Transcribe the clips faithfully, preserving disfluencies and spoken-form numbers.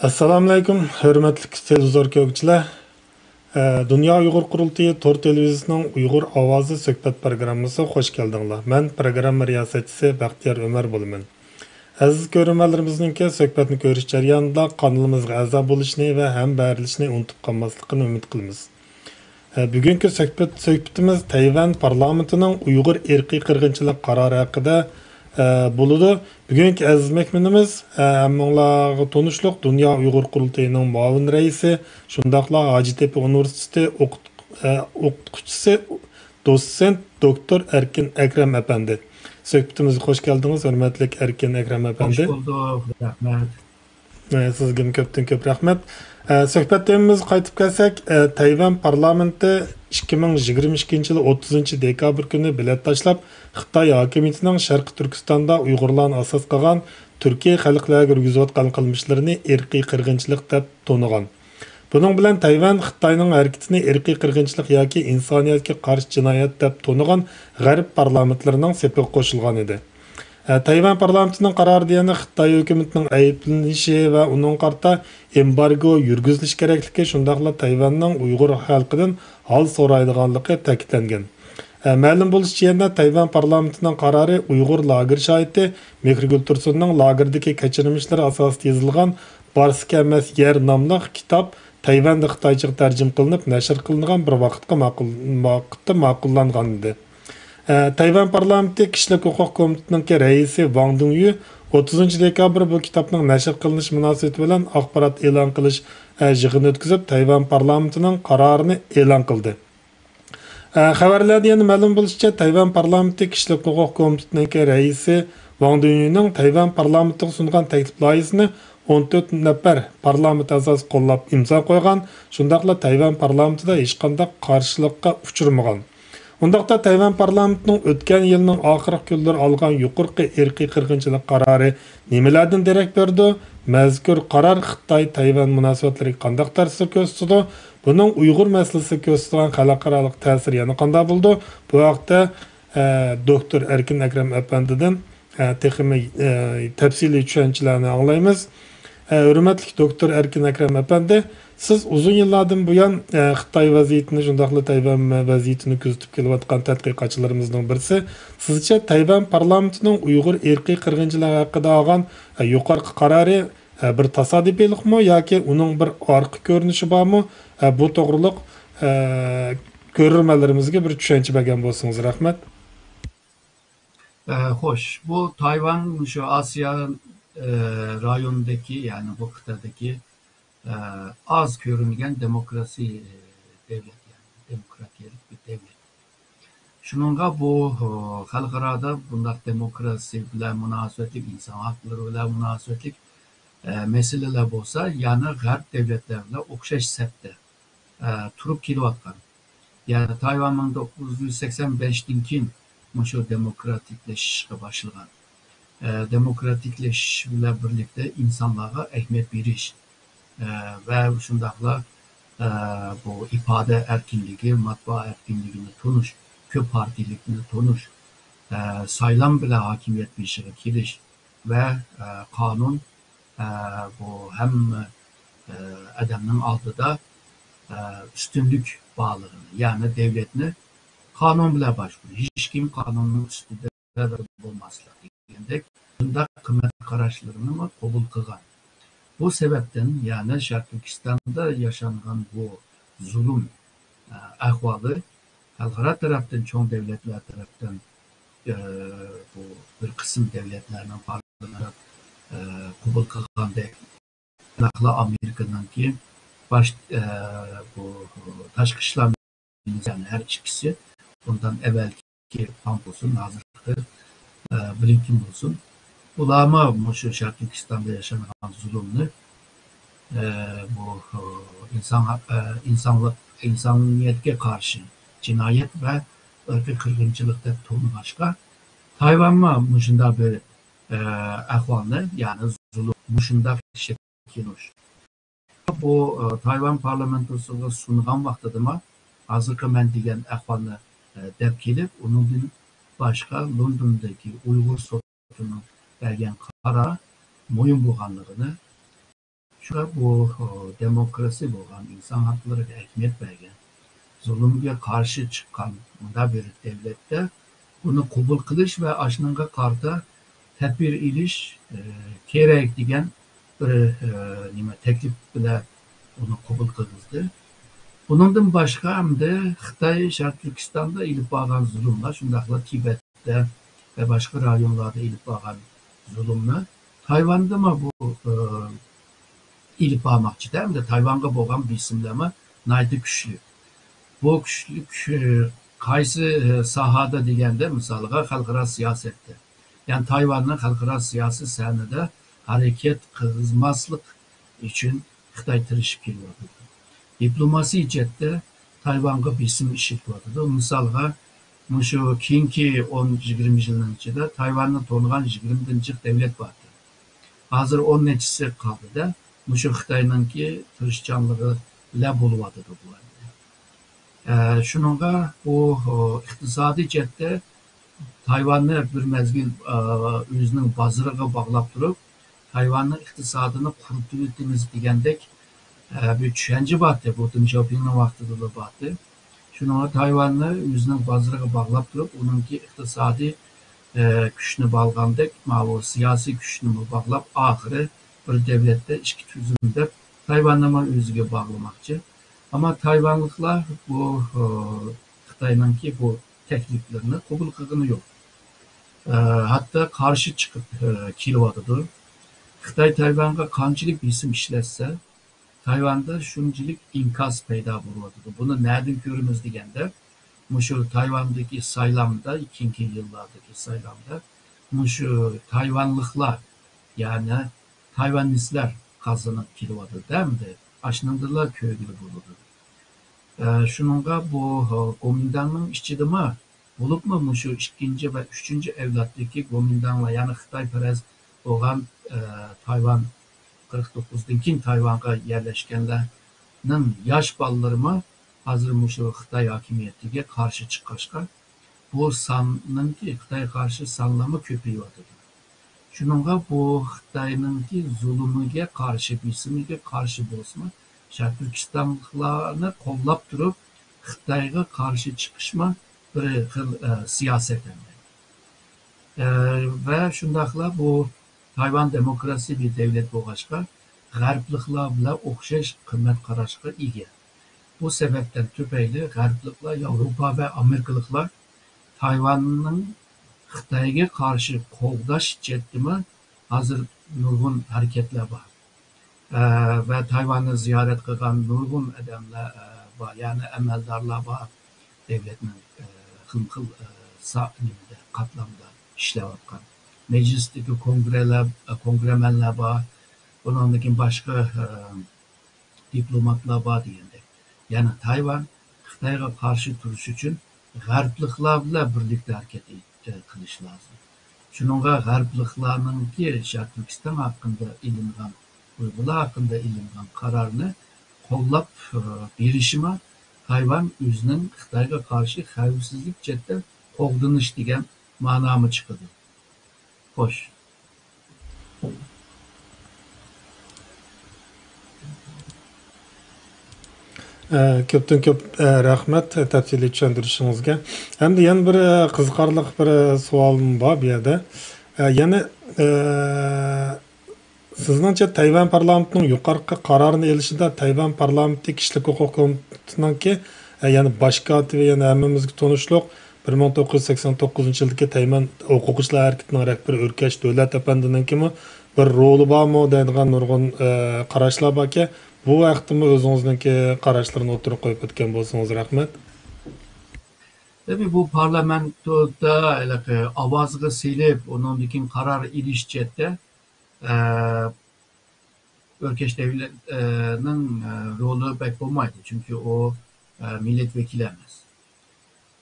ئەسسالامۇئەلەيكۇم، ھۆرمەتلىك تېلېۋىزور كۆرگۈچىلەر. ئە، دۇنيا ئۇيغۇر قۇرۇلتىيى تور تېلېۋىزىيىسىنىڭ ئۇيغۇر ئاۋازى سۆھبەت پروگراممىسىغا خوش كەلدىڭلار. مەن پروگرامما رىياسەتچىسى بەختىيار ئۆمەر بولىمەن. ئەزىز كۆرۈرمەنلىرىمىزنىڭكى سۆھبەتنى كۆرۈش جەريانىدا قانىلىمىزغا ئەزا بولۇشنى ۋە ھەمبەھىرلىشىشنى ئۇنتۇپ قالماسلىقىنى ئۈمىد قىلىمىز. ئە، بۈگۈنكى سۆھبەت، سۆھبىتىمىز تەيۋەن پارلامېنتىنىڭ ئۇيغۇر ئىرقىي قىرغىنچىلىق قارارى ھەققىدە، ئە، بولىدۇ. بۈگۈنكى ئەزىز مېھمىنىمىز، ئە، ھەممىڭلارغا تونۇشلۇق دۇنيا ئۇيغۇر قۇرۇلتىيىنىڭ مۇئاۋىن رەئىسى، شۇنداقلا ھاجىتېپە ئۇنىۋېرسىتېتى ئوقۇت-، ئە، ئوقۇتقۇچىسى، دوتسېنت دوكتور ئەركىن ئەكرەم ئەپەندى. سۆھبىتىمىزگە خوش كەلدىڭىز، ھۆرمەتلىك ئەركىن ئەكرەم ئەپەندى. خوش بولدۇق، رەھمەت. ئە، سىزگىمۇ كۆپتىن كۆپ رەھمەت. ئە، سۆھبەت تېمىمىزغا قايتىپ كەلسەك، ئە، تەيۋەن پارلامېنتى ئىككى مىڭ يىگىرمە ئىككىنچى يىلى ئوتتۇزىنچى دېكابىر كۈنى بېلەت تاشلاپ، خىتاي ھاكىمىيىتىنىڭ شەرقىي تۈركىستاندا ئۇيغۇرلارنى ئاساس قىلغان تۈركىي خەلقلەرگە يۈرگۈزۈۋاتقان قىلمىشلىرىنى ئىرقىي قىرغىنچىلىق دەپ تونۇغان. بۇنىڭ بىلەن تەيۋەن خىتاينىڭ ھەرىكىتىنى ئىرقىي قىرغىنچىلىق ياكى ئىنسانىيەتكە قارشى جىنايەت دەپ تونۇغان غەرب پارلامېنتلىرىنىڭ سېپىغا قوشۇلغان ئىدى. ئە، تەيۋەن پارلامېنتىنىڭ قارارىدا يەنە خىتاي ھۆكۈمىتىنىڭ ئەيىبلىنىشى ۋە ئۇنىڭغا قارىتا ئېمبارگو يۈرگۈزۈلۈشى كېرەكلىكى، شۇنداقلا تەيۋەننىڭ ئۇيغۇر خەلقىدىن ھال سورايدىغانلىقى تەكىتلەنگەن. ئە، مەلۇم بولۇشىچە، يەنە تەيۋەن پارلامېنتىنىڭ قارارى ئۇيغۇر لاگېر شاھىتى مېھرىگۈل تۇرسۇننىڭ لاگېردىكى كەچۈرمىشلىرى ئاساسىدا يېزىلغان بارسىكى ئەمەس يەر ناملىق كىتاب تەيۋەندە خىتايچىغا تەرجىمە قىلىنىپ نەشر قىلىنغان بىر ۋاقىتقا ماقۇل-، ۋاقىتتا ماقۇللانغان ئىدى. ئە، تەيۋەن پارلامېنتى كىشىلىك ھوقۇق كومىتېتىنىڭكى رەئىسى ۋاڭ دۇڭيۈ ئوتتۇزىنچى دېكابىر بۇ كىتابنىڭ نەشر قىلىنىش مۇناسىۋىتى بىلەن ئاخبارات ئېلان قىلىش، ئە، يىغىنى ئۆتكۈزۈپ، تەيۋەن پارلامېنتىنىڭ قارارىنى ئېلان قىلدى. ئە، خەۋەرلەردە يەنە مەلۇم بولۇشىچە، تەيۋەن پارلامېنتى كىشىلىك ھوقۇق كومىتېتىنىڭكى رەئىسى ۋاڭ دۇڭيۈنىڭ تەيۋەن پارلامېنتىغا سۇنغان تەكلىپ لايىھىسىنى ئون تۆت نەپەر پارلامېنت ئەزاسى قوللاپ ئىمزا قويغان، شۇنداقلا تەيۋەن پارلامېنتىدا ھېچقانداق قارشىلىققا ئۇچرىمىغان. ئۇنداقتا تەيۋەن پارلامېنتىنىڭ ئۆتكەن يىلنىڭ ئاخىرقى كۈنلىرى ئالغان يۇقىرىقى ئىرقىي قىرغىنچىلىق قارارى نېمىلەردىن دېرەك بېرىدۇ؟ مەزكۇر قارار خىتاي-تەيۋەن مۇناسىۋەتلىرىگە قانداق تەسىر كۆرسىتىدۇ؟ بۇنىڭ ئۇيغۇر مەسىلىسىگە كۆرسىتىدىغان خەلقئارالىق تەسىرى يەنە قانداق بولىدۇ؟ بۇ ھەقتە، ئە، دوكتور ئەركىن ئەكرەم ئەپەندىدىن، ئە، تېخىمۇ، ئە، تەپسىلىي چۈشەنچىلەرنى ئاڭلايمىز. ئە، ھۆرمەتلىك دوكتور ئەركىن ئەكرەم ئەپەندى، سىز ئۇزۇن يىللاردىن بۇيان، ئە، خىتاي ۋەزىيىتىنى، شۇنداقلا تەيۋەن ۋەزىيىتىنى كۆزىتىپ كېلىۋاتقان تەتقىقاتچىلىرىمىزنىڭ بىرسى. سىزچە تەيۋەن پارلامېنتىنىڭ ئۇيغۇر ئىرقىي قىرغىنچىلىقى ھەققىدە ئالغان، ئە، يۇقىرىقى قارارى، ئە، بىر تاسادىپىيلىقمۇ ياكى ئۇنىڭ بىر ئارقا كۆرۈنۈشى بارمۇ؟ ئە، بۇ توغرۇلۇق، ئە، كۆرۈرمەنلىرىمىزگە بىر چۈشەنچە بەرگەن بولسىڭىز رەھمەت. ئە، خوش، بۇ تايۋان شۇ ئاسىيا، ئە، رايونىدىكى، يەنى بۇ قىتئەدىكى، ئە، ئاز كۆرۈنگەن دېموكراسىي، ئە، دەۋلەت، يەنى دېموكراتىيەلىك بىر دەۋلەت. شۇنىڭغا بۇ، ئە، خەلقئارادا بۇنداق دېموكراسىيە بىلەن مۇناسىۋەتلىك، ئىنسان ھەقلىرى بىلەن مۇناسىۋەتلىك، ئە، مەسىلىلەر بولسا، يەنى غەرب دەۋلەتلەر بىلەن ئوخشاش سەپتە، ئە، تۇرۇپ كېلىۋاتقان. يەنى تايۋان مىڭ توققۇز يۈز سەكسەن بەشتىن كېيىن مۇشۇ دېموكراتىكلىشىشقا باشلىغان. ئە، دېموكراتىكلىشىش بىلەن بىرلىكتە ئىنسانلارغا ئەھمىيەت بېرىش، ئە، ۋە شۇنداقلا، ئە، بۇ ئىپادە ئەركىنلىكى، مەتبۇئات ئەركىنلىكىنى تونۇش، كۆپ پارتىيىلىكنى تونۇش، ئە، سايلام بىلەن ھاكىمىيەت بېشىغا كېلىش ۋە، ئە، قانۇن، ئە، بۇ ھەممە، ئە، ئادەمنىڭ ئالدىدا، ئە، ئۈستۈنلۈك بارلىقىنى، يەنى دەۋلەتنى قانۇن بىلەن باشقۇرۇش، ھېچكىم قانۇننىڭ ئۈستىدە بولماسلىق دېگەندەك بۇنداق قىممەت قاراشلىرىنىمۇ قوبۇل قىلغان. بۇ سەۋەبتىن، يەنى شەرقىي تۈركىستاندا ياشانغان بۇ زۇلۇم، ئە، ئەھۋالى خەلقئارا تەرەپتىن، چوڭ دەۋلەتلەر تەرەپتىن، ئە، بۇ بىر قىسىم دەۋلەتلەرنىڭ پارلامېنت، ئە، قوبۇل قىلغاندەك، شۇنداقلا ئامېرىكىنىڭكى باش، ئە، بۇ تاشقى ئىشلار مىنىستىرى، يەنى ھەر ئىككىسى، بۇندىن ئەۋۋەلكى ترامپ بولسۇن، ھازىرقى، ئە، بلىنكېن بولسۇن، ئۇلارمۇ مۇشۇ شەرقىي تۈركىستاندا ياشانغان زۇلۇمنى، ئە، بۇ، ئە، ئىنسان ھەق-، ئە، ئىنسانلىق، ئىنسانىيەتكە قارشى جىنايەت ۋە ئىرقىي قىرغىنچىلىق دەپ تونۇغاچقا، تايۋانمۇ مۇشۇنداق بىر، ئە، ئەھۋالنى، يەنى زۇلۇم، مۇشۇنداق شەكىللىنىش. بۇ، ئە، تايۋان پارلامېنتوسىغا سۇنغان ۋاقتىدىمۇ ھازىرقى مەن دېگەن ئەھۋالنى، ئە، دەپ كېلىپ، ئۇنىڭدىن باشقا لوندوندىكى ئۇيغۇر سوتىنىڭ بەرگەن قارار مۇھىم بولغانلىقىنى، شۇڭا بۇ، ئۇ، دېموكراتىيە بولغان، ئىنسان ھەقلىرىگە ئەھمىيەت بەرگەن، زۇلۇمغا قارشى چىققان مۇنداق بىر دۆلەتتە بۇنى قوبۇل قىلىش ۋە ئاشۇنىڭغا قارىتا تەدبىر ئېلىش، ئە، كېرەك دېگەن بىر، ئە، نېمە، تەكلىپ بىلەن ئۇنى قوبۇل قىلغۇزدى. بۇنىڭدىن باشقا ئەمدى خىتاي شەرقىي تۈركىستاندا ئېلىپ بارغان زۇلۇملار، شۇنداقلا تىبەتتە ۋە باشقا رايونلاردا ئېلىپ بارغان زۇلۇمنى تايۋاندىمۇ بۇ، ئە، ئېلىپ بارماقچىدا، ئەمدى تايۋانغا بولغان بېسىملارمۇ ناھايىتى كۈچلۈك. بۇ كۈچلۈك، ئە، قايسى، ئە، ساھەدە دېگەندە، مىسالغا، خەلقئارا سىياسەتتە. يەنى تايۋاننىڭ خەلقئارا سىياسىي سەھنىدە ھەرىكەت قىلغۇزماسلىق ئۈچۈن خىتاي تىرىشىپ كېلىۋاتىدۇ. دىپلوماسىيە جەھەتتە تايۋانغا بېسىم ئىشلىتىۋاتىدۇ. مىسالغا، مۇشۇ كېيىنكى ئون، يىگىرمە يىلنىڭ ئىچىدە تايۋاننى تونۇغان يىگىرمىدىن جىق دەۋلەت باردى. ھازىر ئون نەچچىسى قالدىدە، مۇشۇ خىتاينىڭكى تىرىشچانلىقى بىلەن بولۇۋاتىدۇ بۇ ئەمدى. ئە، شۇنىڭغا بۇ، ئىقتىسادىي جەھەتتە تايۋاننى بىر مەزگىل، ئە، ئۆزىنىڭ بازىرىغا باغلاپ تۇرۇپ، تايۋاننىڭ ئىقتىسادىنى قۇرۇتۇۋېتىمىز دېگەندەك، ئە، بىر چۈشەنچە بارتى. بۇ دېڭ شياۋپىڭنىڭ ۋاقتىدىلا بارتى. شۇنىڭغا تايۋاننى ئۆزىنىڭ بازىرىغا باغلاپ تۇرۇپ، ئۇنىڭكى ئىقتىسادىي، ئە، كۈچىنى باغلىغاندەك، ماۋۇ سىياسىي كۈچىنىمۇ باغلاپ، ئاخىرى بىر دەۋلەتتە ئىككى تۈزۈم دەپ، تايۋاننىمۇ ئۆزىگە باغلىماقچى. ئەمما تايۋانلىقلار بۇ، ئە، خىتاينىڭكى بۇ تەكلىپلىرىنى قوبۇل قىلغىنى يوق. ئە، ھەتتا قارشى چىقىپ، ئە، كېلىۋاتىدۇ. خىتاي تايۋانغا قانچىلىك بېسىم ئىشلەتسە، تايۋاندا شۇنچىلىك ئىنكاس پەيدا بولۇۋاتىدۇ. بۇنى نەدىن كۆرىمىز دېگەندە، مۇشۇ تايۋاندىكى سايلامدا، كېيىنكى يىللاردىكى سايلامدا مۇشۇ تايۋانلىقلار، يەنى تايۋاننىسلار قازىنىپ كېلىۋاتىدۇ ئەمدى. ئاشۇنىڭدىنلا كۆرگىلى بولىدۇ. ئە، شۇنىڭغا بۇ، ھە، گومىنداڭنىڭ ئىچىدىمۇ، بولۇپمۇ مۇشۇ ئىككىنچى ۋە ئۈچىنچى ئەۋلادتىكى گومىنداڭلار، يەنى خىتايپەرەس بولغان، ئە، تايۋان، قىرىق توققۇزدىن كېيىن تايۋانغا يەرلەشكەنلەرنىڭ ياش بالىلىرىمۇ ھازىر مۇشۇ خىتاي ھاكىمىيىتىگە قارشى چىققاچقا، بۇ ساننىڭكى، خىتايغا قارشى سانلارمۇ كۆپىيىۋاتىدۇ. شۇنىڭغا بۇ خىتاينىڭكى زۇلۇمىغا قارشى، بېسىمىغا قارشى بولسىمۇ، شەرقىي تۈركىستانلىقلارنى قوللاپ تۇرۇپ، خىتايغا قارشى چىقىشمۇ بىر خىل، ئە، سىياسەت ئەمەلىي. ئە، ۋە شۇنداقلا بۇ تايۋان دېموكراتىيە بىر دەۋلەت بولغاچقا، غەربلىكلەر بىلەن ئوخشاش قىممەت قاراشقا ئىگە. بۇ سەۋەبتىن تۈپەيلى غەربلىكلەر، ياۋروپا ۋە ئامېرىكىلىقلار تايۋاننىڭ خىتايغا قارشى قوغداش جەھەتتىمۇ ھازىر نۇرغۇن ھەرىكەتلەر بار. ئە، ۋە تايۋاننى زىيارەت قىلغان نۇرغۇن ئادەملەر، ئە، بار، يەنى ئەمەلدارلار بار، دۆلەتنىڭ، ئە، خىلمۇ خىل، ئە، سا-، نېمىدە، قاتلامدا ئىشلەۋاتقان. مەجلىستىكى كونگرېلار، ئە، كونگرېمەنلەر بار، ئۇنىڭدىن كېيىن باشقا، ئە، دىپلوماتلار بار دېگەندەك. يەنى تايۋان خىتايغا قارشى تۇرۇش ئۈچۈن غەربلىكلەر بىلەن بىرلىكتە ھەرىكەت قىلىش لازىم. شۇنىڭغا غەربلىكلارنىڭكى شەرقىي تۈركىستان ھەققىدە ئېلىنغان، ئۇيغۇرلار ھەققىدە ئېلىنغان قارارنى قوللاپ، ئە، بېرىشىمۇ تايۋان ئۆزىنىڭ خىتايغا قارشى خەۋپسىزلىك جەھەتتە قوغدىنىش دېگەن مانامۇ چىقىدۇ. خوش. ئە، كۆپتىن كۆپ، ئە، رەھمەت تەپسىلىي چۈشەندۈرۈشىڭىزگە. ھەمدە يەنە بىر، ئە، قىزىقارلىق بىر، ئە، سوئالىم بار بۇ يەردە. ئە، يەنى، ئە، سىزنىڭچە تەيۋەن پارلامېنتىنىڭ يۇقىرىقى قارارنى ئېلىشىدا تەيۋەن پارلامېنتى كىشىلىك ھوقۇق كومىتېتىنىڭكى، ئە، يەنى باش كاتىپى، يەنى ھەممىمىزگە تونۇشلۇق، بىر مىڭ توققۇز يۈز سەكسەن توققۇزىنچى يىلدىكى تەيۋەن ئوقۇغۇچىلار ھەرىكىتىنىڭ رەھبىرى ئۆركەش دۆلەت ئەپەندىنىڭكىمۇ بىر رولى بارمۇ دەيدىغان نۇرغۇن، ئە، قاراشلار باركەن. بۇ ھەقتىمۇ ئۆزىڭىزنىڭكى قاراشلىرىنى ئوتتۇرىغا قويۇپ ئۆتكەن بولسىڭىز رەھمەت. تەبىئىي، بۇ پارلامېنتتا ھېلىقى ئاۋازغا سېلىپ، ئۇنىڭدىن كېيىن قارار ئېلىش جەھەتتە، ئە، ئۆركەش دەۋلەتنىڭ، ئە، رولى بەك بولمايدۇ، چۈنكى ئۇ، ئە، مىللەت ۋەكىلى ئەمەس.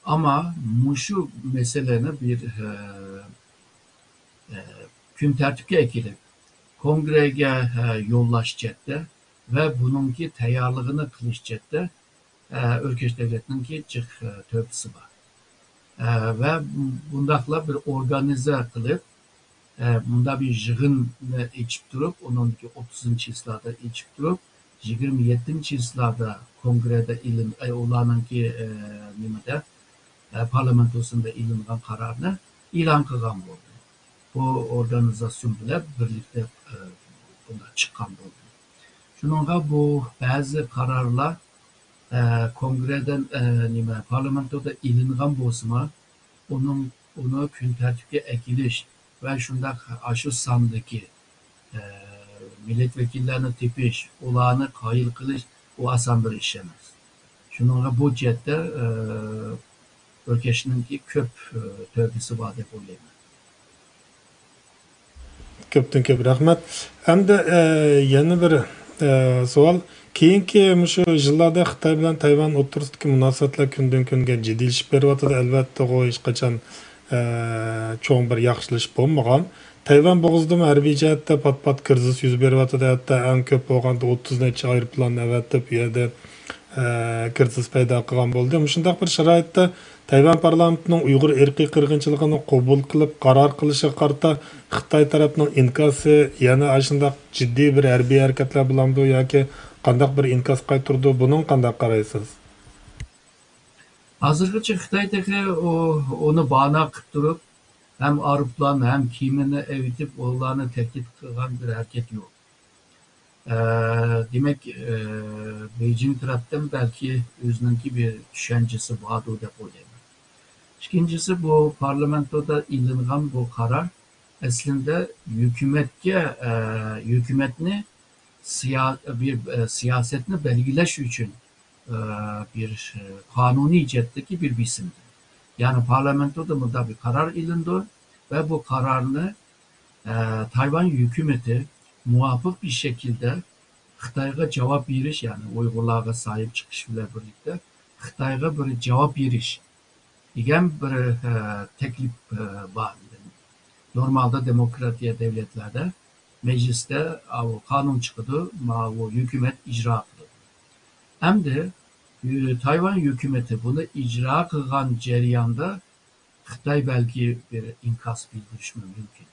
ئەمما مۇشۇ مەسىلىنى بىر، ئە، ئە، كۈن تەرتىپكە ئەكېلىپ، كونگرېگە، ئە، يوللاش جەھەتتە ۋە بۇنىڭكى تەييارلىقىنى قىلىش جەھەتتە، ئە، ئۆركەش دەۋلەتنىڭكى جىق، ئە، تۆھپىسى بار. ئە، ۋە بۇنداقلا بىر ئورگانىزە قىلىپ، ئە، مۇنداق بىر يىغىننى ئېچىپ تۇرۇپ، ئۇنىڭدىكى ئوتتۇزىنچى چىسلادا ئېچىپ تۇرۇپ، يىگىرمە يەتتىنچى چىسلادا كونگرېدا ئېلىن-، ئە، ئۇلارنىڭكى، ئە، نېمىدە، ئە، پارلامېنتوسىندا ئېلىنغان قارارنى ئېلان قىلغان بولدى. بۇ ئورگانىزاتسىيون بىلەن بىرلىكتە، ئە، بۇنداق چىققان بولدى. شۇنىڭغا بۇ بەزى قارارلار، ئە، كونگرېدىن، ئە، نېمە، پارلامېنتودا ئېلىنغان بولسىمۇ، ئۇنىڭ، ئۇنى كۈن تەرتىپكە ئەكېلىش ۋە شۇنداق ئاشۇ ساندىكى، ئە، مىللەت ۋەكىللەرنى تېپىش، ئۇلارنى قايىل قىلىش، ئۇ ئاسان بىر ئىش ئەمەس. شۇنىڭغا بۇ جەھەتتە، ئە، ئۆركەشنىڭكى كۆپ، ئە، تۆھپىسى بار دەپ ئويلايمەن. كۆپتىن كۆپ رەھمەت. ئەمدى، ئە، يەنە بىر، ئە، سوئال. كېيىنكى مۇشۇ يىللاردا خىتاي بىلەن تەيۋەن ئوتتۇرىسىدىكى مۇناسىۋەتلەر كۈندىن-كۈنگە جىددىيلىشىپ بېرىۋاتىدۇ. ئەلۋەتتە، ئۇ ھېچقاچان، ئە، چوڭ بىر ياخشىلىشىش بولمىغان. تەيۋەن بوغۇزىدىمۇ ھەربىي جەھەتتە پات-پات كىرىزىس يۈز بېرىۋاتىدۇ. ھەتتا ئەڭ كۆپ بولغاندا ئوتتۇز نەچچە ئايروپىلاننى ئەۋەتىپ، ئۇ يەردە ئە، كىرىزىس پەيدا قىلغان بولدى. مۇشۇنداق بىر شارائىتتا تەيۋەن پارلامېنتىنىڭ ئۇيغۇر ئىرقىي قىرغىنچىلىقىنى قوبۇل قىلىپ قارار قىلىشىغا قارىتا خىتاي تەرەپنىڭ ئىنكاسى يەنە ئاشۇنداق جىددىي بىر ھەربىي ھەرىكەتلەر بولامدۇ ياكى قانداق بىر ئىنكاس قايتۇرىدۇ؟ بۇنىڭغا قانداق قارايسىز؟ ھازىرغىچە خىتاي تېخى ئۇ، ئۇنى بانا قىلىپ تۇرۇپ، ھەم ئايروپىلان، ھەم كېمىنى ئەۋېتىپ، ئۇلارنى تەھدىت قىلغان بىر ھەرىكەت يوق. ئە، دېمەك، ئە، بېيجىڭ تەرەپتىن بەلكى ئۆزىنىڭكى بىر چۈشەنچىسى باردۇ دەپ ئويلايمەن. ئىككىنچىسى، بۇ پارلامېنتودا ئېلىنغان بۇ قارار ئەسلىندە ھۆكۈمەتكە، ئە، ھۆكۈمەتنى سىيا-، بىر، ئە، سىياسەتنى بەلگىلەش ئۈچۈن، ئە، بىر، ئە، قانۇنىي جەھەتتىكى بىر بېسىمدۇر. يەنى پارلامېنتودا مۇنداق بىر قارار ئېلىندى ۋە بۇ قارارنى ئە، تايۋان ھۆكۈمىتى مۇۋاپىق بىر شەكىلدە خىتايغا جاۋاب بېرىش، يەنى ئۇيغۇرلارغا ساھىب چىقىش بىلەن بىرلىكتە خىتايغا بىر جاۋاب بېرىش دېگەن بىر، ئە، تەكلىپ، ئە، بار. نورمالدا دېموكراتىيە دۆلەتلەردە مەجلىستە، ئاۋۇ قانۇن چىقىدۇ، ماۋۇ ھۆكۈمەت ئىجرا قىلىدۇ. ئەمدى، ئە، تايۋان ھۆكۈمىتى بۇنى ئىجرا قىلغان جەرياندا خىتاي بەلكى بىر ئىنكاس بىلدۈرۈشىمۇ مۇمكىن.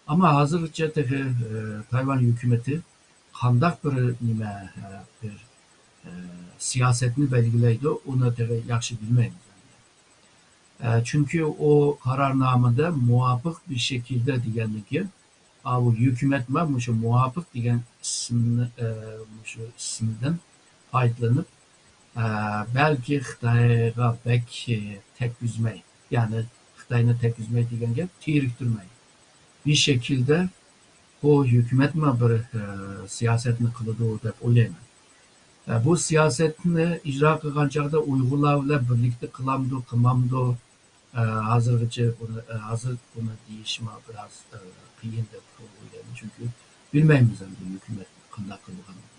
ئەمما ھازىرغىچە تېخى، ئە، تايۋان ھۆكۈمىتى قانداق بىر نېمە، ئە، بىر، ئە، سىياسەتنى بەلگىلەيدۇ، ئۇنى تېخى ياخشى بىلمەيمىز. ئە، چۈنكى ئۇ قارارنامىدە مۇۋاپىق بىر شەكىلدە دېگەندىن كېيىن، ئاۋۇ ھۆكۈمەتمۇ مۇشۇ مۇۋاپىق دېگەن ئىسىمنى، ئە، مۇشۇ ئىسىمدىن پايدىلىنىپ، ئە، بەلكى خىتايغا بەك، ئە، تەگكۈزمەي، يەنى خىتاينى تەگكۈزمەي دېگەن گەپ، تېرىكتۈرمەي، بىر شەكىلدە بۇ ھۆكۈمەتمۇ بىر، ئە، سىياسەتنى قىلىدۇ دەپ ئويلايمەن. ئە، بۇ سىياسەتنى ئىجرا قىلغان چاغدا ئۇيغۇرلار بىلەن بىرلىكتە قىلامدۇ، قىلمامدۇ، ئە، ھازىرغىچە بۇنى، ئە، ھازىر بۇنى دېيىشمۇ بىراز، ئە، قىيىن دەپ ئويلايمەن. چۈنكى بىلمەيمىز ئەمدى ھۆكۈمەت قانداق قىلىدىغانلىقىنى.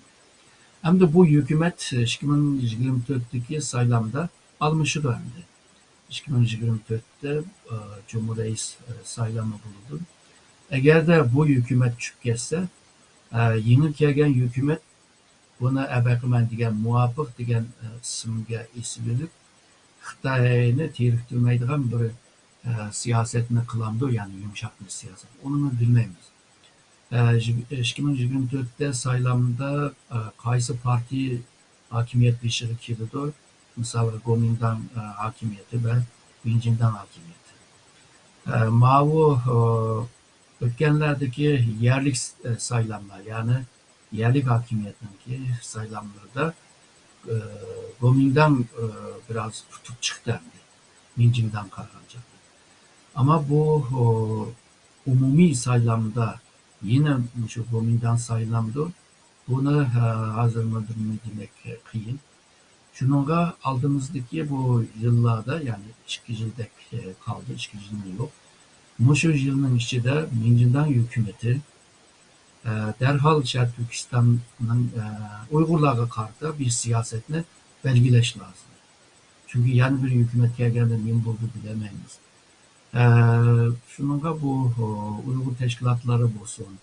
ئەمدى بۇ ھۆكۈمەت ئىككى مىڭ يىگىرمە تۆتتىكى سايلامدا ئالمىشىدۇ ئەمدى. ئىككى مىڭ يىگىرمە تۆتتە، ئە، جۇمھۇر رەئىس، ئە، سايلامى بولىدۇ. ئەگەردە بۇ ھۆكۈمەت چۈشۈپ كەتسە، ئە، يېڭى كەلگەن ھۆكۈمەت بۇنى ئەبەقىمەن دېگەن مۇۋاپىق دېگەن، ئە، ئىسىمگە ئېسىۋېلىپ، خىتاينى تېرىكتۈرمەيدىغان بىر، ئە، سىياسەتنى قىلامدۇ، يەنى يۇمشاق بىر سىياسەت. ئۇنىمۇ بىلمەيمىز. ئە، يىگ-، ئىككى مىڭ يىگىرمە تۆتتە سايلامدا، ئە، قايسى پارتىيە ھاكىمىيەت بېشىغا كېلىدۇ؟ مىسالغا، گومىنداڭ، ئە، ھاكىمىيىتى ۋە مىنجىنداڭ ھاكىمىيىتى. ئە، ماۋۇ، ئە، ئۆتكەنلەردىكى يەرلىك، ئە، سايلاملار، يەنى يەرلىك ھاكىمىيەتنىڭكى سايلاملىرىدا، ئە، گومىنداڭ، ئە، بىراز ئۇتۇپ چىقتى ئەمدى، مىنجىنداڭغا قارىغان چاغدا. ئەمما بۇ، ئۇ، ئومۇمىي سايلامدا يەنە مۇشۇ گومىنداڭ سايلىنامدۇ؟ بۇنى، ھە، ھازىرمۇ بىرنى دېمەك قىيىن. شۇنىڭغا ئالدىمىزدىكى بۇ يىللاردا، يەنى ئىككى يىلدەك، ئە، قالدى، ئىككى يىلمۇ يوق. مۇشۇ يىلنىڭ ئىچىدە مىنجىنداڭ ھۆكۈمىتى، ئە، دەرھال شەرقىي تۈركىستاننىڭ، ئە، ئۇيغۇرلارغا قارىتا بىر سىياسەتنى بەلگىلەش لازىم. چۈنكى يەنە بىر ھۆكۈمەت كەلگەندە نېمە بولىدۇ بىلەلمەيمىز. ئە، شۇنىڭغا بۇ، ئۇيغۇر تەشكىلاتلىرى بولسۇن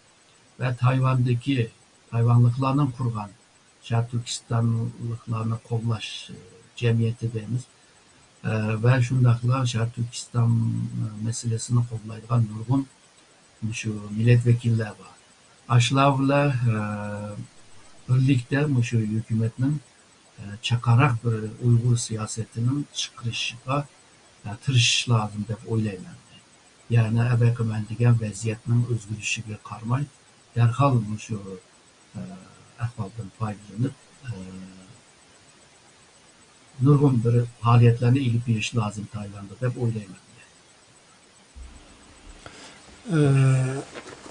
ۋە تايۋاندىكى، تايۋانلىقلارنىڭ قۇرغان شەرقىي تۈركىستانلىقلارنى قوللاش، ئە، جەمئىيىتى دەيمىز. ئە، ۋە شۇنداقلا شەرقىي تۈركىستان، ئە، مەسىلىسىنى قوللايدىغان نۇرغۇن، مۇشۇ مىللەت ۋەكىللەر بار. ئاشۇلار بىلەن، ئە، بىرلىكتە مۇشۇ ھۆكۈمەتنىڭ، ئە، چاقاراق بىر ئۇيغۇر سىياسىتىنىڭ چىقىرىشىغا، ئە، تىرىشىش لازىم دەپ ئويلايمەن. يەنى ئەبەقى مەن دېگەن ۋەزىيەتنىڭ ئۆزگىرىشىگە قارىماي، دەرھال مۇشۇ، ئە، ئەھۋالدىن پايدىلىنىپ، ئە، نۇرغۇن بىر پائالىيەتلەرنى ئېلىپ بېرىش لازىم تايلانددا دەپ ئويلايمەن. ئە،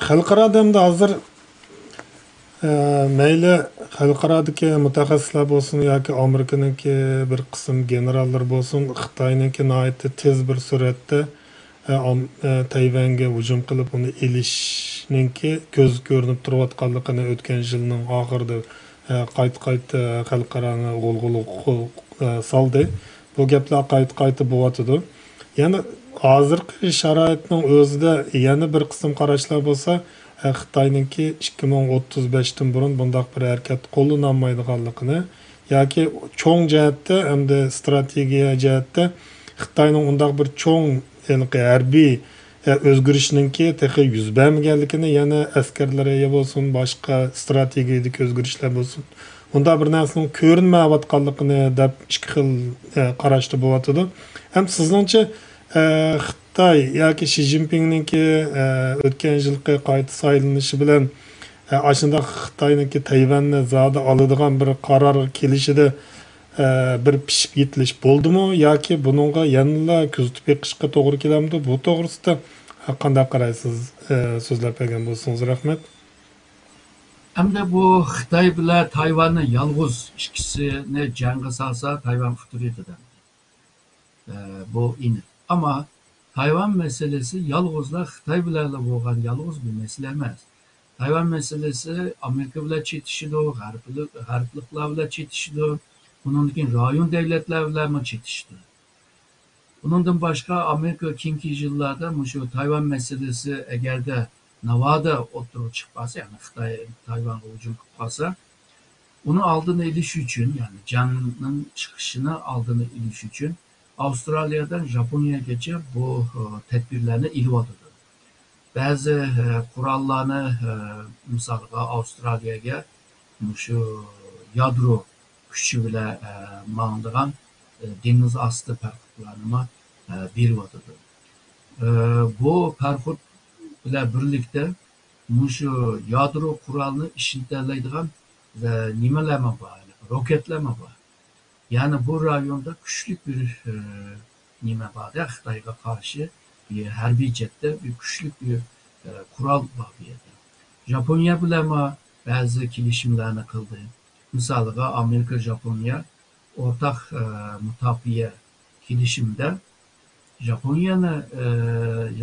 خەلقئارادا ئەمدى ھازىر، ئە، مەيلى خەلقئارادىكى مۇتەخەسسىسلەر بولسۇن ياكى ئامېرىكىنىڭكى بىر قىسىم گېنېراللىرى بولسۇن، خىتاينىڭكى ناھايىتى تېز بىر سۈرئەتتە، ئە، ئام-، ئە، تەيۋەنگە ھۇجۇم قىلىپ، ئۇنى ئېلىشنىڭكى كۆز كۆرۈنۈپ تۇرۇۋاتقانلىقىنى ئۆتكەن يىلنىڭ ئاخىرىدا، ئە، قايتا-قايتا خەلقئارانى غۇلغۇلىغا قو-، ئە، سالدى. بۇ گەپلەر قايتا-قايتا بولۇۋاتىدۇ. يەنە ھازىرقى شارائىتنىڭ ئۆزىدە يەنە بىر قىسىم قاراشلار بولسا، ئە، خىتاينىڭكى ئىككى مىڭ ئوتتۇز بەشتىن بۇرۇن بۇنداق بىر ھەرىكەت قوللىنالمايدىغانلىقىنى ياكى چوڭ جەھەتتە ھەمدە ئىستراتېگىيە جەھەتتە خىتاينىڭ ئۇنداق بىر چوڭ ھېلىقى ھەربىي، ئە، ئۆزگىرىشنىڭكى تېخى يۈز بەرمىگەنلىكىنى، يەنە ئەسكەرلىرى بولسۇن، باشقا ئىستراتېگىيەدىكى ئۆزگىرىشلەر بولسۇن، ئۇنداق بىر نەرسىنىڭ كۆرۈنمەيۋاتقانلىقىنى دەپ ئىككى خىل، ئە، قاراشتا بولۇۋاتىدۇ. ھەم سىزنىڭچە، ئە، خىتاي ياكى شى جىنپىڭنىڭكى، ئە، ئۆتكەن يىلقى قايتا سايلىنىشى بىلەن، ئە، ئاشۇنداق خىتاينىڭكى تەيۋەننى زادى ئالىدىغان بىر قارارغا كېلىشىدە، ئە، بىر پىشىپ يېتىلىش بولدىمۇ ياكى بۇنىڭغا يەنىلا كۆزىتىپ بېقىشقا توغرا كېلەمدۇ؟ بۇ توغرىسىدا قانداق قارايسىز؟ ئە، سۆزلەپ بەرگەن بولسىڭىز رەھمەت. ئەمدى بۇ خىتاي بىلەن تايۋاننى يالغۇز ئىككىسىنى جەڭگە سالسا، تايۋان ئۇتتۇرۇۋېتىدۇ. ئە، بۇ ئېنىق. ئەمما تايۋان مەسىلىسى يالغۇزلا خىتاي بىلەنلا بولغان يالغۇز بىر مەسىلە ئەمەس. تايۋان مەسىلىسى ئامېرىكا بىلەن چېتىشىدۇ، غەربلىك، غەربلىكلەر بىلەن چېتىشىدۇ، ئۇنىڭدىن كېيىن رايون دۆلەتلەر بىلەنمۇ چېتىشىدۇ. ئۇنىڭدىن باشقا، ئامېرىكا كېيىنكى يىللاردا مۇشۇ تايۋان مەسىلىسى ئەگەردە ناۋادا ئوتتۇرىغا چىقىپ قالسا، يەنى خىتاي تايۋانغا ھۇجۇم قىلىپ قالسا، ئۇنىڭ ئالدىنى ئېلىش ئۈچۈن، يەنى جەڭنىڭ چىقىشىنىڭ ئالدىنى ئېلىش ئۈچۈن ئاۋسترالىيەدىن ياپونىيەگىچە بۇ، ئى، تەدبىرلەرنى ئېلىۋاتىدۇ. بەزى، ئى، قوراللارنى، ئى، مىسالغا ئاۋسترالىيەگە مۇشۇ يادرو كۈچى بىلەن، ئى، ماڭىدىغان، ئى، دېڭىز ئاستى پاراخوتلارنىمۇ، ئى، بېرىۋاتىدۇ. ئى، بۇ پاراخوت بىلەن بىرلىكتە مۇشۇ يادرو قورالىنى ئىشلىتەلەيدىغان، ئى، نېمىلەرمۇ بار، روكەتلەرمۇ بار. يەنى بۇ رايوندا كۈچلۈك بىر، ئى، نېمە بار-دە، خىتايغا قارشى بىر ھەربىي جەھەتتە بىر كۈچلۈك بىر، ئى، قورال بار بۇ يەردە. ياپونىيە بىلەنمۇ بەزى كېلىشىملەرنى قىلدى. مىسالىغا، ئامېرىكا، ياپونىيە ئورتاق، ئى، مۇداپىئە كېلىشىمىدە ياپونىيەنى، ئى،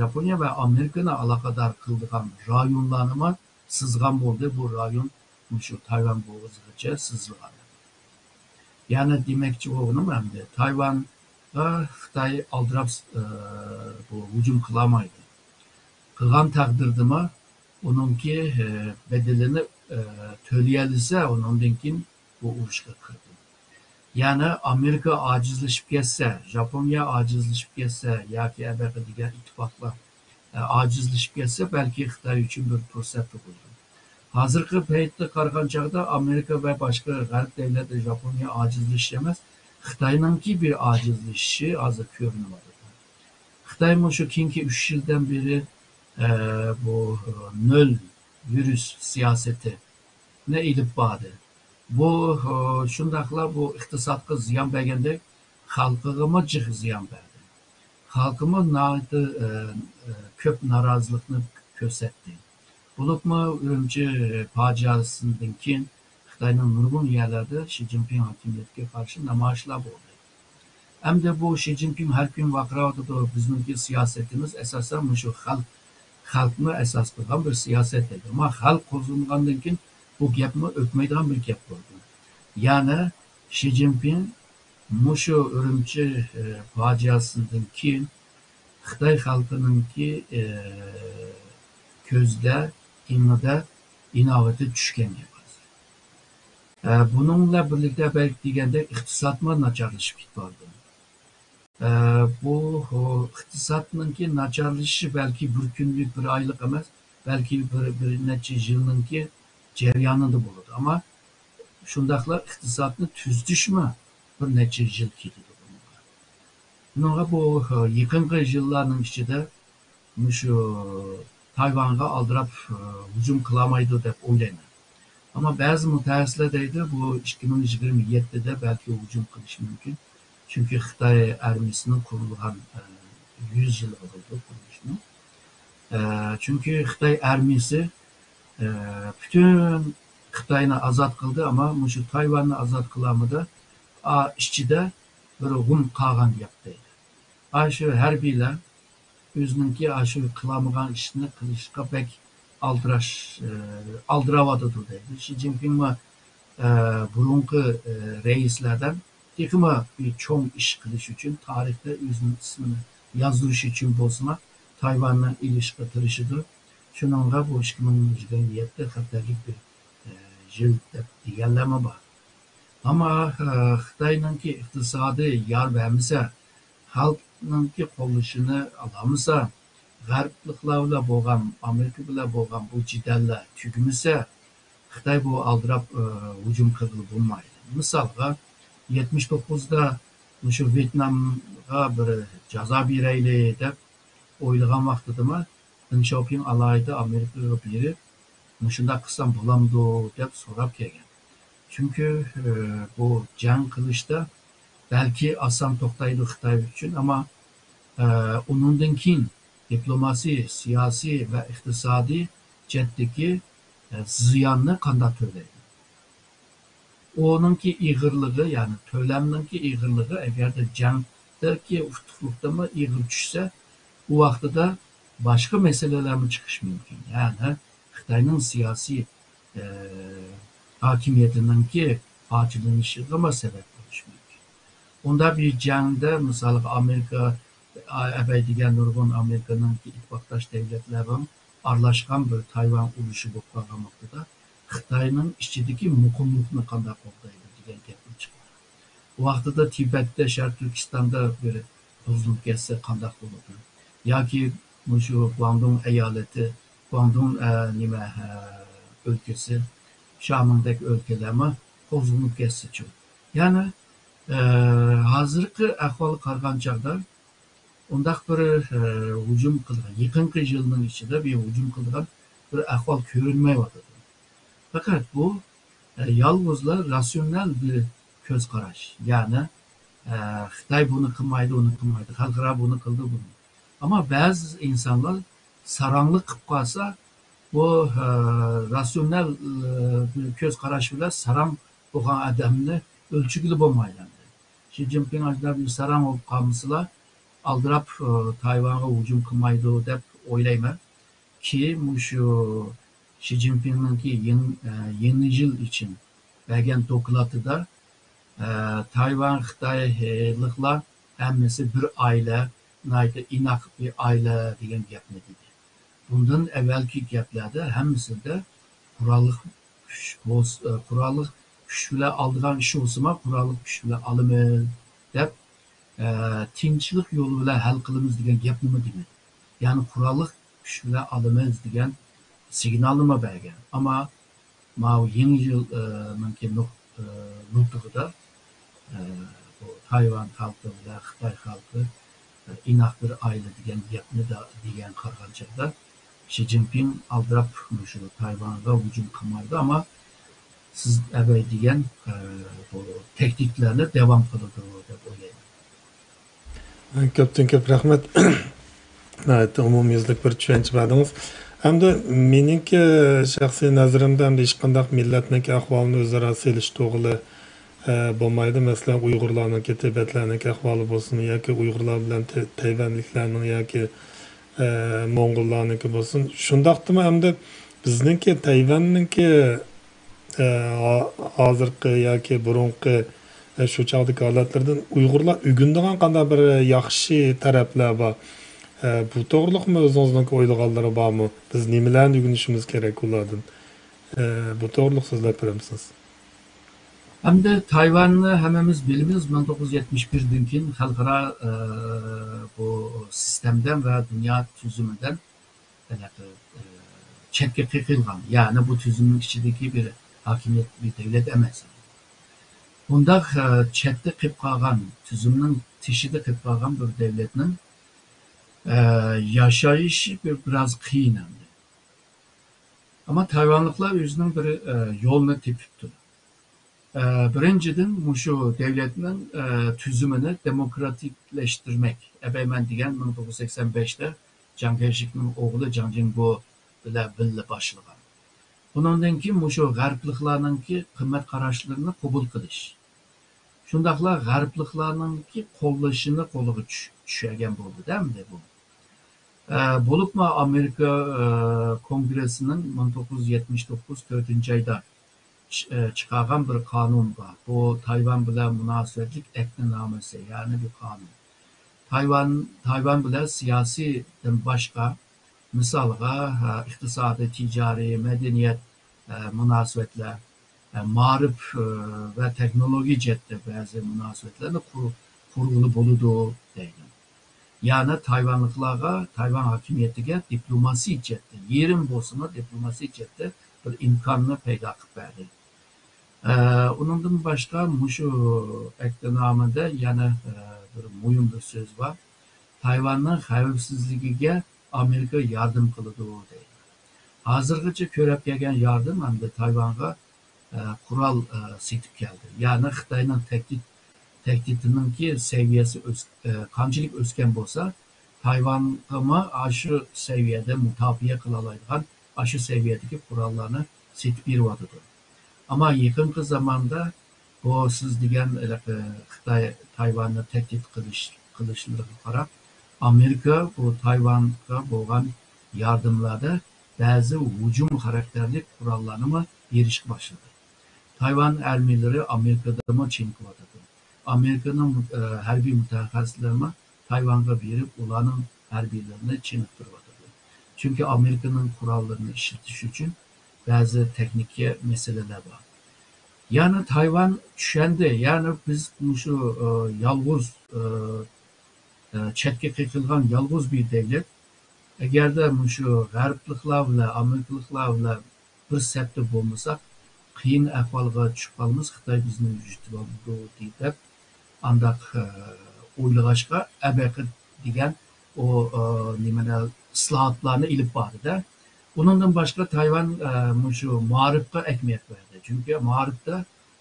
ياپونىيە ۋە ئامېرىكىنى ئالاقىدار قىلىدىغان رايونلارنىمۇ سىزغان بولدى. بۇ رايون مۇشۇ تايۋان بوغۇزىغىچە سىزىلغان. يەنى دېمەكچى بولغىنىم ئەمدى تايۋانغا خىتاي ئالدىراپ، ئى، بۇ ھۇجۇم قىلالمايدۇ. قىلغان تەقدىردىمۇ ئۇنىڭكى، ئى، بەدىلىنى، ئى، تۆلىيەلىسە، ئۇنىڭدىن كېيىن بۇ ئۇرۇشقا كىردى. يەنى ئامېرىكا ئاجىزلىشىپ كەتسە، ياپونىيە ئاجىزلىشىپ كەتسە ياكى ئەبەقە دېگەن ئىتتىپاقلار، ئە، ئاجىزلىشىپ كەتسە، بەلكى خىتاي ئۈچۈن بىر پۇرسەت تۇغۇلىدۇ. ھازىرقى پەيتتە قارىغان چاغدا ئامېرىكا ۋە باشقا غەرب دۆلەتلىرى ياپونىيە ئاجىزلىشىشى ئەمەس، خىتاينىڭكى بىر ئاجىزلىشىشى ھازىر كۆرۈنۈۋاتىدۇ. خىتاي مۇشۇ كېيىنكى ئۈچ يىلدىن بېرى، ئە، بۇ، ئە، نۆل ۋىرۇس سىياسىتىنى ئېلىپ باردى. بۇ، ئە، شۇنداقلا بۇ ئىقتىسادقا زىيان بەرگەندەك، خەلقىگىمۇ جىق زىيان بەردى. خەلقىمۇ ناھايىتى، ئە، ئە، كۆپ نارازىلىقنى كۆرسەتتى. بولۇپمۇ ئۈرۈمچى پاجىئەسىدىن كېيىن خىتاينىڭ نۇرغۇن يەرلەردە شى جىنپىڭ ھاكىمىيىتىگە قارشى نامايىشلار بولدى. ئەمدى بۇ شى جىنپىڭ ھەر كۈنى ۋارقىراۋاتىدۇ، بىزنىڭكى سىياسىتىمىز ئاساسەن مۇشۇ خەلق، خەلقنى ئاساس قىلغان بىر سىياسەت دەيدۇ. ئەمما خەلق قوزغىلىنغاندىن كېيىن بۇ گەپمۇ ئۆتمەيدىغان بىر گەپ بولدى. يەنى شى جىنپىڭ مۇشۇ ئۈرۈمچى، ئى، پاجىئەسىدىن كېيىن خىتاي خەلقىنىڭكى، ئى، كۆزىدە، ئېڭىدا ئىناۋىتى چۈشكەن گەپ ھازىر. ئە، بۇنىڭ بىلەن بىرلىكتە بەلكى دېگەندەك ئىقتىسادمۇ ناچارلىشىپ كېتىۋاتىدۇ. ئە، بۇ، ئىقتىسادنىڭكى ناچارلىشىشى بەلكى بىر كۈنلۈك، بىر ئايلىق ئەمەس، بەلكى بىر، بىر نەچچە يىلنىڭكى جەريانىدا بولىدۇ. ئەمما شۇنداقلا ئىقتىسادنى تۈزىتىشمۇ بىر نەچچە يىل كېتىدۇ بۇنىڭغا. بۇنىڭغا بۇ، يېقىنقى يىللارنىڭ ئىچىدە مۇشۇ تايۋانغا ئالدىراپ، ھۇجۇم قىلالمايدۇ دەپ ئويلايمەن. ئەمما بەزى مۇتەخەسسىسلەر دەيدۇ، بۇ ئىككى مىڭ يىگىرمە يەتتىدە بەلكى ھۇجۇم قىلىشى مۇمكىن. چۈنكى خىتاي ئارمىيىسىنىڭ قۇرۇلغان، ئە، يۈز يىللىقى بولىدۇ قۇرۇلۇشىنىڭ. ئە، چۈنكى خىتاي ئارمىيىسى، ئە، پۈتۈن خىتاينى ئازاد قىلدى، ئەمما مۇشۇ تايۋاننى ئازاد قىلالمىدى. ئا، ئىچىدە بىر غۇم قالغان گەپ دەيدۇ. ئاشۇ ھەربىيلەر ئۆزىنىڭكى ئاشۇ قىلالمىغان ئىشنى قىلىشقا بەك ئالدىراش، ئە، ئالدىراۋاتىدۇ دەيدۇ. شى جىنپىڭمۇ، ئە، بۇرۇنقى، ئە، رەئىسلەردىن تېخىمۇ بىر چوڭ ئىش قىلىش ئۈچۈن، تارىختا ئۆزىنىڭ ئىسمىنى يازدۇرۇش ئۈچۈن بولسىمۇ، تايۋاننى ئېلىشقا تىرىشىدۇ. شۇنىڭغا بۇ ئىككى مىڭ يىگىرمە يەتتە خەتەرلىك بىر، ئە، يىل دەپ دېگەنلەرمۇ بار. ئەمما، ئە، خىتاينىڭكى ئىقتىسادى يار بەرمىسە، خەلقنىڭكى قوللىشىنى ئالالمىسا، غەربلىكلەر بىلەن بولغان، ئامېرىكا بىلەن بولغان بۇ جېدەللەر تۈگىمىسە، خىتاي بۇ ئالدىراپ، ئە، ھۇجۇم قىلغىلى بولمايدۇ. مىسالغا، يەتمىش توققۇزدا مۇشۇ ۋيېتنامغا بىر جازا بېرەيلى دەپ ئويلىغان ۋاقتىدىمۇ، دېڭ شياۋپىڭ ئالاھىدە ئامېرىكىغا بېرىپ، مۇشۇنداق قىلسام بولامدۇ دەپ سوراپ كەلگەن. چۈنكى، ئە، بۇ جەڭ قىلىشتا بەلكى ئاسان توختايدۇ خىتاي ئۈچۈن، ئەمما، ئە، ئۇنىڭدىن كېيىن دىپلوماسىي، سىياسىي ۋە ئىقتىسادىي جەھەتتىكى، ئە، زىياننى قانداق تۆلەيدۇ؟ ئۇنىڭكى ئېغىرلىقى، يەنى تۆلەمنىڭكى ئېغىرلىقى، ئەگەردە جەڭدىكى ئۇتۇقلۇقتىنمۇ ئېغىر چۈشسە، ئۇ ۋاقتىدا باشقا مەسىلىلەرمۇ چىقىشى مۇمكىن. يەنى خىتاينىڭ سىياسىي، ئە، ھاكىمىيىتىنىڭكى پارچىلىنىشىغىمۇ سەۋەب بولۇشى مۇمكىن. ئۇنداق بىر جەڭدە، مىسالغا، ئامېرىكا، ئەبەي دېگەن نۇرغۇن ئامېرىكىنىڭكى ئىتتىپاقداش دۆلەتلەرنىڭ ئارىلاشقان بىر تايۋان ئۇرۇشى بولۇپ قالغان ۋاقتىدا، خىتاينىڭ ئىچىدىكى مۇقىملىقنى قانداق قوغدايدۇ دېگەن گەپمۇ چىقىدۇ. بۇ ۋاقتىدا تىبەتتە، شەرقىي تۈركىستاندا بىر بۇزۇلۇپ كەتسە قانداق بولىدۇ؟ ياكى مۇشۇ گۇاڭدۇڭ ئايالىتى، گۇاڭدۇڭ، ئە، نېمە، ئە، ئۆلكىسى، شيامېنگدەك ئۆلكىلەرمۇ قوزغىلىپ كەتسىچۇ؟ يەنى، ئە، ھازىرقى ئەھۋالغا قارىغان چاغدا ئۇنداق بىر، ئە، ھۇجۇم قىلغان، يېقىنقى يىلنىڭ ئىچىدە بىر ھۇجۇم قىلىدىغان بىر ئەھۋال كۆرۈنمەيۋاتىدۇ. پەقەت بۇ، ئە، يالغۇزلا راتسىيونال بىر كۆز قاراش. يەنى، ئە، خىتاي بۇنى قىلمايدۇ، ئۇنى قىلمايدۇ، خەلقئارا بۇنى قىلدى، بۇنى. ئەمما بەزى ئىنسانلار ساراڭلىق قىلىپ قالسا، بۇ، ئە، راتسىيونال، ئە، بىر كۆز قاراش بىلەن ساراڭ بولغان ئادەمنى ئۆلچىگىلى بولمايدۇ ئەمدى. شى جىنپىڭ ئاشۇنداق بىر ساراڭ بولۇپ قالمىسىلا، ئالدىراپ، ئە، تايۋانغا ھۇجۇم قىلمايدۇ دەپ ئويلايمەن. كېيىن مۇشۇ شى جىنپىڭنىڭكى يېڭى، ئە، يېڭى يىل ئۈچۈن بەرگەن دوكلاتىدا، ئە، تايۋان خىتايلىقلار ھەممىسى بىر ئائىلە، ناھايىتى ئىناق بىر ئائىلە دېگەن گەپنى دېدى. بۇندىن ئەۋۋەلكى گەپلەردە ھەممىسىدە قوراللىق كۈچ بولس-، ئە، قوراللىق كۈچ بىلەن ئالىدىغان ئىش بولسىمۇ، قوراللىق كۈچ بىلەن ئالىمىز دەپ، ئە، تىنچلىق يولى بىلەن ھەل قىلىمىز دېگەن گەپنىمۇ دېمىدى. يەنى قوراللىق كۈچ بىلەن ئالىمىز دېگەن سىگنالنىمۇ بەرگەن. ئەمما ماۋۇ يېڭى يىل، ئە، نىڭكى نۇق-، ئە، نۇتۇقىدا، ئە، بۇ تايۋان خەلقى بىلەن خىتاي خەلقى، ئە، ئىناق بىر ئائىلە دېگەن گەپنى دە-، دېگەن قارىغان چاغدا، شى جىنپىڭ ئالدىراپ مۇشۇ تايۋانغا ھۇجۇم قىلمايدۇ، ئەمما سىز ئەۋەي دېگەن، ئە، بۇ تەھدىتلەرنى داۋام قىلىدۇ دەپ ئويلايمەن. كۆپتىن كۆپ رەھمەت. ناھايىتى ئومۇميۈزلۈك بىر چۈشەنچە بەردىڭىز. ئەمدى مېنىڭكى شەخسىي نەزىرىمدە ئەمدى ھېچقانداق مىللەتنىڭكى ئەھۋالىنى ئۆزئارا سېلىشتۇرغىلى، ئە، بولمايدۇ. مەسىلەن، ئۇيغۇرلارنىڭكى، تىبەتلەرنىڭكى ئەھۋالى بولسۇن ياكى ئۇيغۇرلار بىلەن تەي-، تەيۋەنلىكلەرنىڭ ياكى، ئە، موڭغۇللارنىڭكى بولسۇن. شۇنداقتىمۇ ئەمدى بىزنىڭكى تەيۋەننىڭكى ئە، ھا-، ھازىرقى ياكى بۇرۇنقى، ئە، شۇ چاغدىكى ھالەتلىرىدىن ئۇيغۇرلار ئۆگىنىدىغان قانداق بىر ياخشى تەرەپلەر بار؟ ئە، بۇ توغرىلىقمۇ ئۆزىڭىزنىڭ ئويلىغانلىرى بارمۇ؟ بىز نېمىلەرنى ئۆگىنىشىمىز كېرەك ئۇلاردىن؟ ئە، بۇ توغرىلىق سۆزلەپ بېرەمسىز؟ ئەمدى تايۋاننى ھەممىمىز بىلىمىز، مىڭ توققۇز يۈز يەتمىش بىردىن كېيىن خەلقئارا، ئە، بۇ سىستېمىدىن ۋە دۇنيا تۈزۈمىدىن، ھېلىقى، ئە، چەتكە قېقىلغان، يەنى بۇ تۈزۈمنىڭ ئىچىدىكى بىر ھاكىمىيەت، بىر دۆلەت ئەمەس. بۇنداق، ئە، چەتتە قېلىپ قالغان، تۈزۈمنىڭ تېشىدا قېلىپ قالغان بىر دۆلەتنىڭ، ئە، ياشايىشى بىر، بىراز قىيىن ئەمدى. ئەمما تايۋانلىقلار ئۆزىنىڭ بىر، ئە، يولىنى تېپىپتۇ. ئە، بىرىنچىدىن، مۇشۇ دۆلەتنىڭ، ئە، تۈزۈمىنى دېموكراتىكلەشتۈرمەك. ئەبەيمەن دېگەن مىڭ توققۇز يۈز سەكسەن بەشتە جاڭ كەيشىكنىڭ ئوغلى جاڭ جىڭگو بىلەن بىللە باشلىغان. ئۇنىڭدىن كېيىن مۇشۇ غەربلىكلارنىڭكى قىممەت قاراشلىرىنى قوبۇل قىلىش. شۇنداقلا غەربلىكلارنىڭكى قوللىشىنى قولغا چۈش-، چۈشۈرگەن بولدى-دە ئەمدى بۇ. ئە، بولۇپمۇ ئامېرىكا، ئە، كونگرېسسىنىڭ مىڭ توققۇز يۈز يەتمىش توققۇز تۆتىنچى ئايدا چ-، ئە، چىقارغان بىر قانۇن بار. بۇ تايۋان بىلەن مۇناسىۋەتلىك ئەھدىنامىسى، يەنى بىر قانۇن. تايۋان، تايۋان بىلەن سىياسىيدىن باشقا، مىسالغا، ئە، ئىقتىسادىي، تىجارىي، مەدەنىيەت، ئە، مۇناسىۋەتلەر، ئە، مائارىپ، ئە، ۋە تېخنولوگىيە جەھەتتە بەزى مۇناسىۋەتلەرنى قۇر-، قۇرغىلى بولىدۇ، دەيدۇ. يەنى تايۋانلىقلارغا، تايۋان ھاكىمىيىتىگە دىپلوماسىي جەھەتتە، يېرىم بولسىمۇ دىپلوماسىي جەھەتتە بىر ئىمكاننى پەيدا قىلىپ بەردى. ئە، ئۇنىڭدىن باشقا مۇشۇ ئەھدىنامىدە يەنە، ئە، بىر مۇھىم بىر سۆز بار. تايۋاننىڭ خەۋپسىزلىكىگە ئامېرىكا ياردەم قىلىدۇ، دەيدۇ. ھازىرغىچە كۆرۈپ كەلگەن ياردەم ئەمدى تايۋانغا، ئە، قورال، ئە، سېتىپ كەلدى. يەنى خىتاينىڭ تەھدىت، تەھدىتىنىڭكى سەۋىيەسى ئۆس-، ئە، قانچىلىك ئۆسكەن بولسا، تايۋانغىمۇ ئاشۇ سەۋىيەدە مۇداپىئە قىلالايدىغان، ئاشۇ سەۋىيەدىكى قوراللارنى سېتىپ بېرىۋاتىدۇ. ئەمما يېقىنقى زاماندا بۇ سىز دېگەن ھېلىقى خىتاي تايۋاننى تەھدىت قىلىش، قىلىشلىرىغا قاراپ، ئامېرىكا بۇ تايۋانغا بولغان ياردەملەردە بەزى ھۇجۇم خاراكتېرلىك قوراللارنىمۇ بېرىشكە باشلىدى. تايۋان ئارمىيەلىرى ئامېرىكىدىمۇ چېنىقىۋاتىدۇ. ئامېرىكىنىڭ، ئە، ھەربىي مۇتەخەسسىسلىرىمۇ تايۋانغا بېرىپ، ئۇلارنىڭ ھەربىيلىرىنى چېنىقتۇرۇۋاتىدۇ. چۈنكى ئامېرىكىنىڭ قوراللىرىنى ئىشلىتىش ئۈچۈن بەزى تېخنىكا مەسىلىلەر بار. يەنى تايۋان چۈشەندى، يەنى بىز مۇشۇ، ئە، يالغۇز، ئە، ئە، چەتكە قېقىلغان يالغۇز بىر دۆلەت. ئەگەردە مۇشۇ غەربلىكلەر بىلەن، ئامېرىكىلىقلار بىلەن بىر سەپتە بولمىساق، قىيىن ئەھۋالغا چۈشۈپ قالىمىز، خىتاي بىزنى يۈزۈپ ئالىدۇ، دەپ ئانداق، ئە، ئويلىغاچقا، ئەبەقى دېگەن ئۇ، ئە، نېمىنى، ئىسلاھاتلارنى ئېلىپ باردى-دە. ئۇنىڭدىن باشقا تايۋان، ئە، مۇشۇ مائارىپقا ئەھمىيەت بەردى. چۈنكى مائارىپتا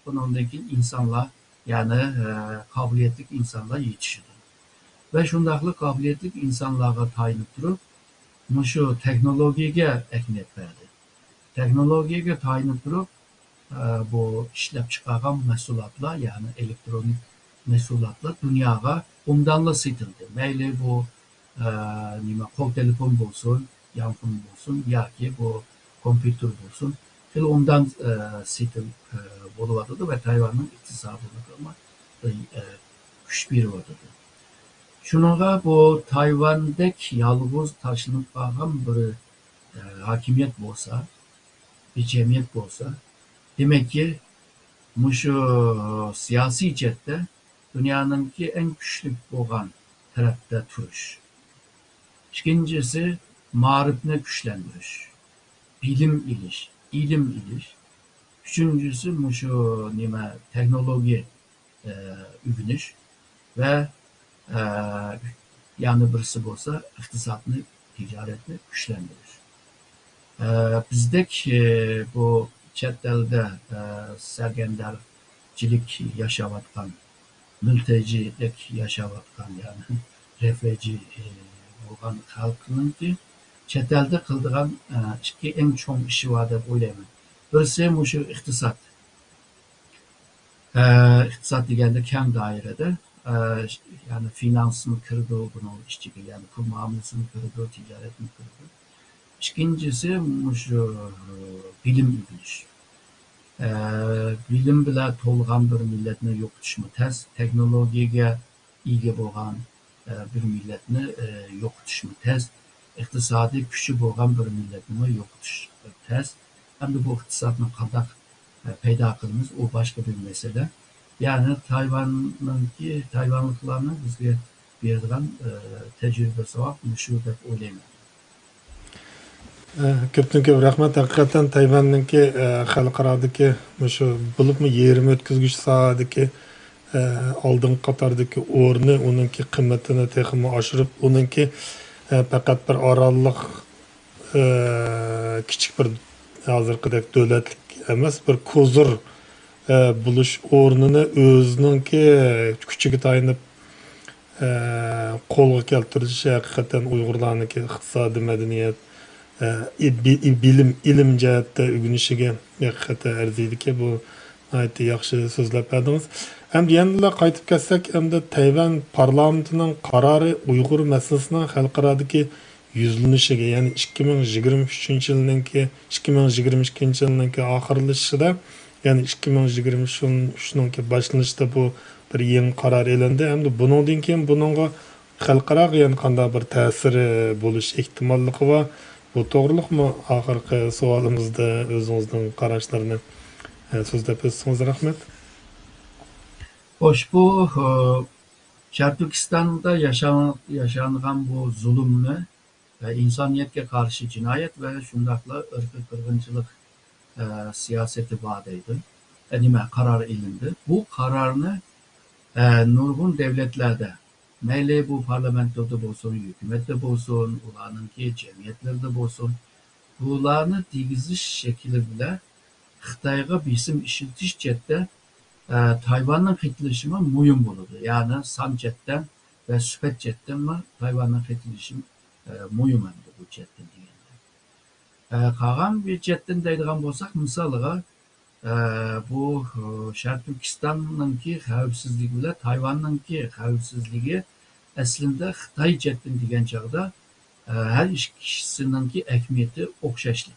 ئۇنىڭدىن كېيىن ئىنسانلار، يەنى، ئە، قابىلىيەتلىك ئىنسانلار يېتىشىدۇ. ۋە شۇنداقلا قابىلىيەتلىك ئىنسانلارغا تايىنىپ تۇرۇپ، مۇشۇ تېخنولوگىيەگە ئەھمىيەت بەردى. تېخنولوگىيەگە تايىنىپ تۇرۇپ، ئە، بۇ ئىشلەپچىقارغان مەھسۇلاتلار، يەنى ئېلېكترونىك مەھسۇلاتلار دۇنياغا ئوبدانلا سېتىلدى. مەيلى بۇ، ئە، نېمە، قول تېلېفون بولسۇن، يانفون بولسۇن ياكى بۇ كومپيۇتېر بولسۇن، خېلى ئوبدان، ئە، سېتىل-، ئە، بولۇۋاتىدۇ ۋە تايۋاننىڭ ئىقتىسادىغىمۇ، ئە، كۈچ بېرىۋاتىدۇ. شۇنىڭغا بۇ تايۋاندەك يالغۇز تاشلىنىپ قالغان بىر، ئە، ھاكىمىيەت بولسا، بىر جەمئىيەت بولسا، دېمەككى، مۇشۇ سىياسىي جەھەتتە دۇنيانىڭكى ئەڭ كۈچلۈك بولغان تەرەپتە تۇرۇش. ئىككىنچىسى، مائارىپنى كۈچلەندۈرۈش، بىلىم ئېلىش، ئىلىم ئېلىش. ئۈچىنچىسى، مۇشۇ نېمە، تېخنولوگىيە، ئە، ئۆگىنىش ۋە، ئە، يەنە بىرسى بولسا ئىقتىسادنى، تىجارەتنى كۈچلەندۈرۈش. ئە، بىزدەك، ئە، بۇ چەت ئەلدە، ئە، سەرگەردانچىلىك ياشاۋاتقان، مۈلتەجىدەك ياشاۋاتقان، يەنى رېفۇجى، ئە، بولغان خەلقنىڭكى چەت ئەلدە قىلىدىغان، ئە، ئىككى ئەڭ چوڭ ئىشى بار دەپ ئويلايمەن. بىرسى مۇشۇ ئىقتىساد. ئە، ئىقتىساد دېگەندە كەڭ دائىرىدە، ئە، يەنى فىنانسمۇ كىرىدۇ بۇنىڭ ئىچىگە، يەنى پۇل مۇئامىلىسىمۇ كىرىدۇ، تىجارەتمۇ كىرىدۇ. ئىككىنچىسى، مۇشۇ بىلىم ئۆگىنىش. ئە، بىلىم بىلەن تولغان بىر مىللەتنى يوقىتىشمۇ تەس، تېخنولوگىيەگە ئىگە بولغان، ئە، بىر مىللەتنى، ئە، يوقىتىشمۇ تەس، ئىقتىسادىي كۈچى بولغان بىر مىللەتنىمۇ يوقىتىش تەس. ئەمدى بۇ ئىقتىسادنى قانداق، پەيدا قىلىمىز، ئۇ باشقا بىر مەسىلە. يەنى تايۋاننىڭكى، تايۋانلىقلارنىڭ بىزگە بېرىدىغان، ئە، تەجرىبە ساۋاق مۇشۇ دەپ ئويلايمەن. ئە، كۆپتىن كۆپ رەھمەت. ھەقىقەتەن تايۋاننىڭكى، ئە، خەلقئارادىكى مۇشۇ، بولۇپمۇ يېرىم ئۆتكۈزگۈچ ساھەدىكى، ئە، ئالدىنقى قاتاردىكى ئورنى، ئۇنىڭكى قىممىتىنى تېخىمۇ ئاشۇرۇپ، ئۇنىڭكى، ئە، پەقەت بىر ئاراللىق، ئە، كىچىك بىر ھازىرقىدەك دۆلەتلىك ئەمەس، بىر كوزۇر، ئە، بولۇش ئورنىنى ئۆزىنىڭكى كۈچىگە تايىنىپ، ئە، قولغا كەلتۈرۈشى ھەقىقەتەن ئۇيغۇرلارنىڭكى ئىقتىسادىي، مەدەنىيەت، ئە، ئى-، بى-، ئى-، بىلىم، ئىلىم جەھەتتە ئۆگىنىشىگە ھەقىقەتەن ئەرزىيدىكەن. بۇ ناھايىتى ياخشى سۆزلەپ بەردىڭىز. ئەمدى يەنىلا قايتىپ كەلسەك، ئەمدى تەيۋەن پارلامېنتىنىڭ قارارى ئۇيغۇر مەسىلىسىنىڭ خەلقئارادىكى يۈزلىنىشىگە، يەنى ئىككى مىڭ يىگىرمە ئۈچىنچى يىلنىڭكى، ئىككى مىڭ يىگىرمە ئىككىنچى يىلنىڭكى ئاخىرلىشىشىدا، يەنى ئىككى مىڭ يىگىرمە ئۈچنىڭكى باشلىنىشىدا بۇ بىر يېڭى قارار ئېلىندى. ئەمدى بۇنىڭدىن كېيىن بۇنىڭغا خەلقئاراغا يەنە قانداق بىر تەسىرى بولۇش ئېھتىماللىقى بار؟ بۇ توغرىلىقمۇ ئاخىرقى سوئالىمىزدا ئۆزىڭىزنىڭ قاراشلىرىنى، ئە، سۆزلەپ ئۆتسىڭىز رەھمەت. خوش، بۇ، ئە، شەرقىي تۈركىستاندا ياشان-، ياشانغان بۇ زۇلۇمنى، ئە، ئىنسانىيەتكە قارشى جىنايەت ۋە شۇنداقلا ئىرقىي قىرغىنچىلىق، ئە، سىياسىتى بار دەيدۇ. ئە، نېمە، قارار ئېلىندى. بۇ قارارنى، ئە، نۇرغۇن دۆلەتلەردە، مەيلى بۇ پارلامېنتتا بولسۇن، ھۆكۈمەتتە بولسۇن، ئۇلارنىڭكى جەمئىيەتلىرىدە بولسۇن، بۇلارنى دېگۈزۈش شەكلى بىلەن خىتايغا بېسىم ئىشلىتىش جەھەتتە، ئە، تايۋاننىڭ قېتىلىشىمۇ مۇھىم بولىدۇ. يەنى سان جەھەتتىن ۋە سۈپەت جەھەتتىنمۇ تايۋاننىڭ قېتىلىشى، ئە، مۇھىم ئەمدى بۇ جەھەتتىن دېگەندە. ئە، قالغان بىر جەھەتتىن دەيدىغان بولساق، مىسالىغا، ئە، بۇ، ئە، شەرقىي تۈركىستاننىڭكى خەۋپسىزلىكى بىلەن تايۋاننىڭكى خەۋپسىزلىكى ئەسلىندە خىتاي جەھەتتىن دېگەن چاغدا، ئە، ھەر ئىككىسىنىڭكى ئەھمىيىتى ئوخشاشلىق.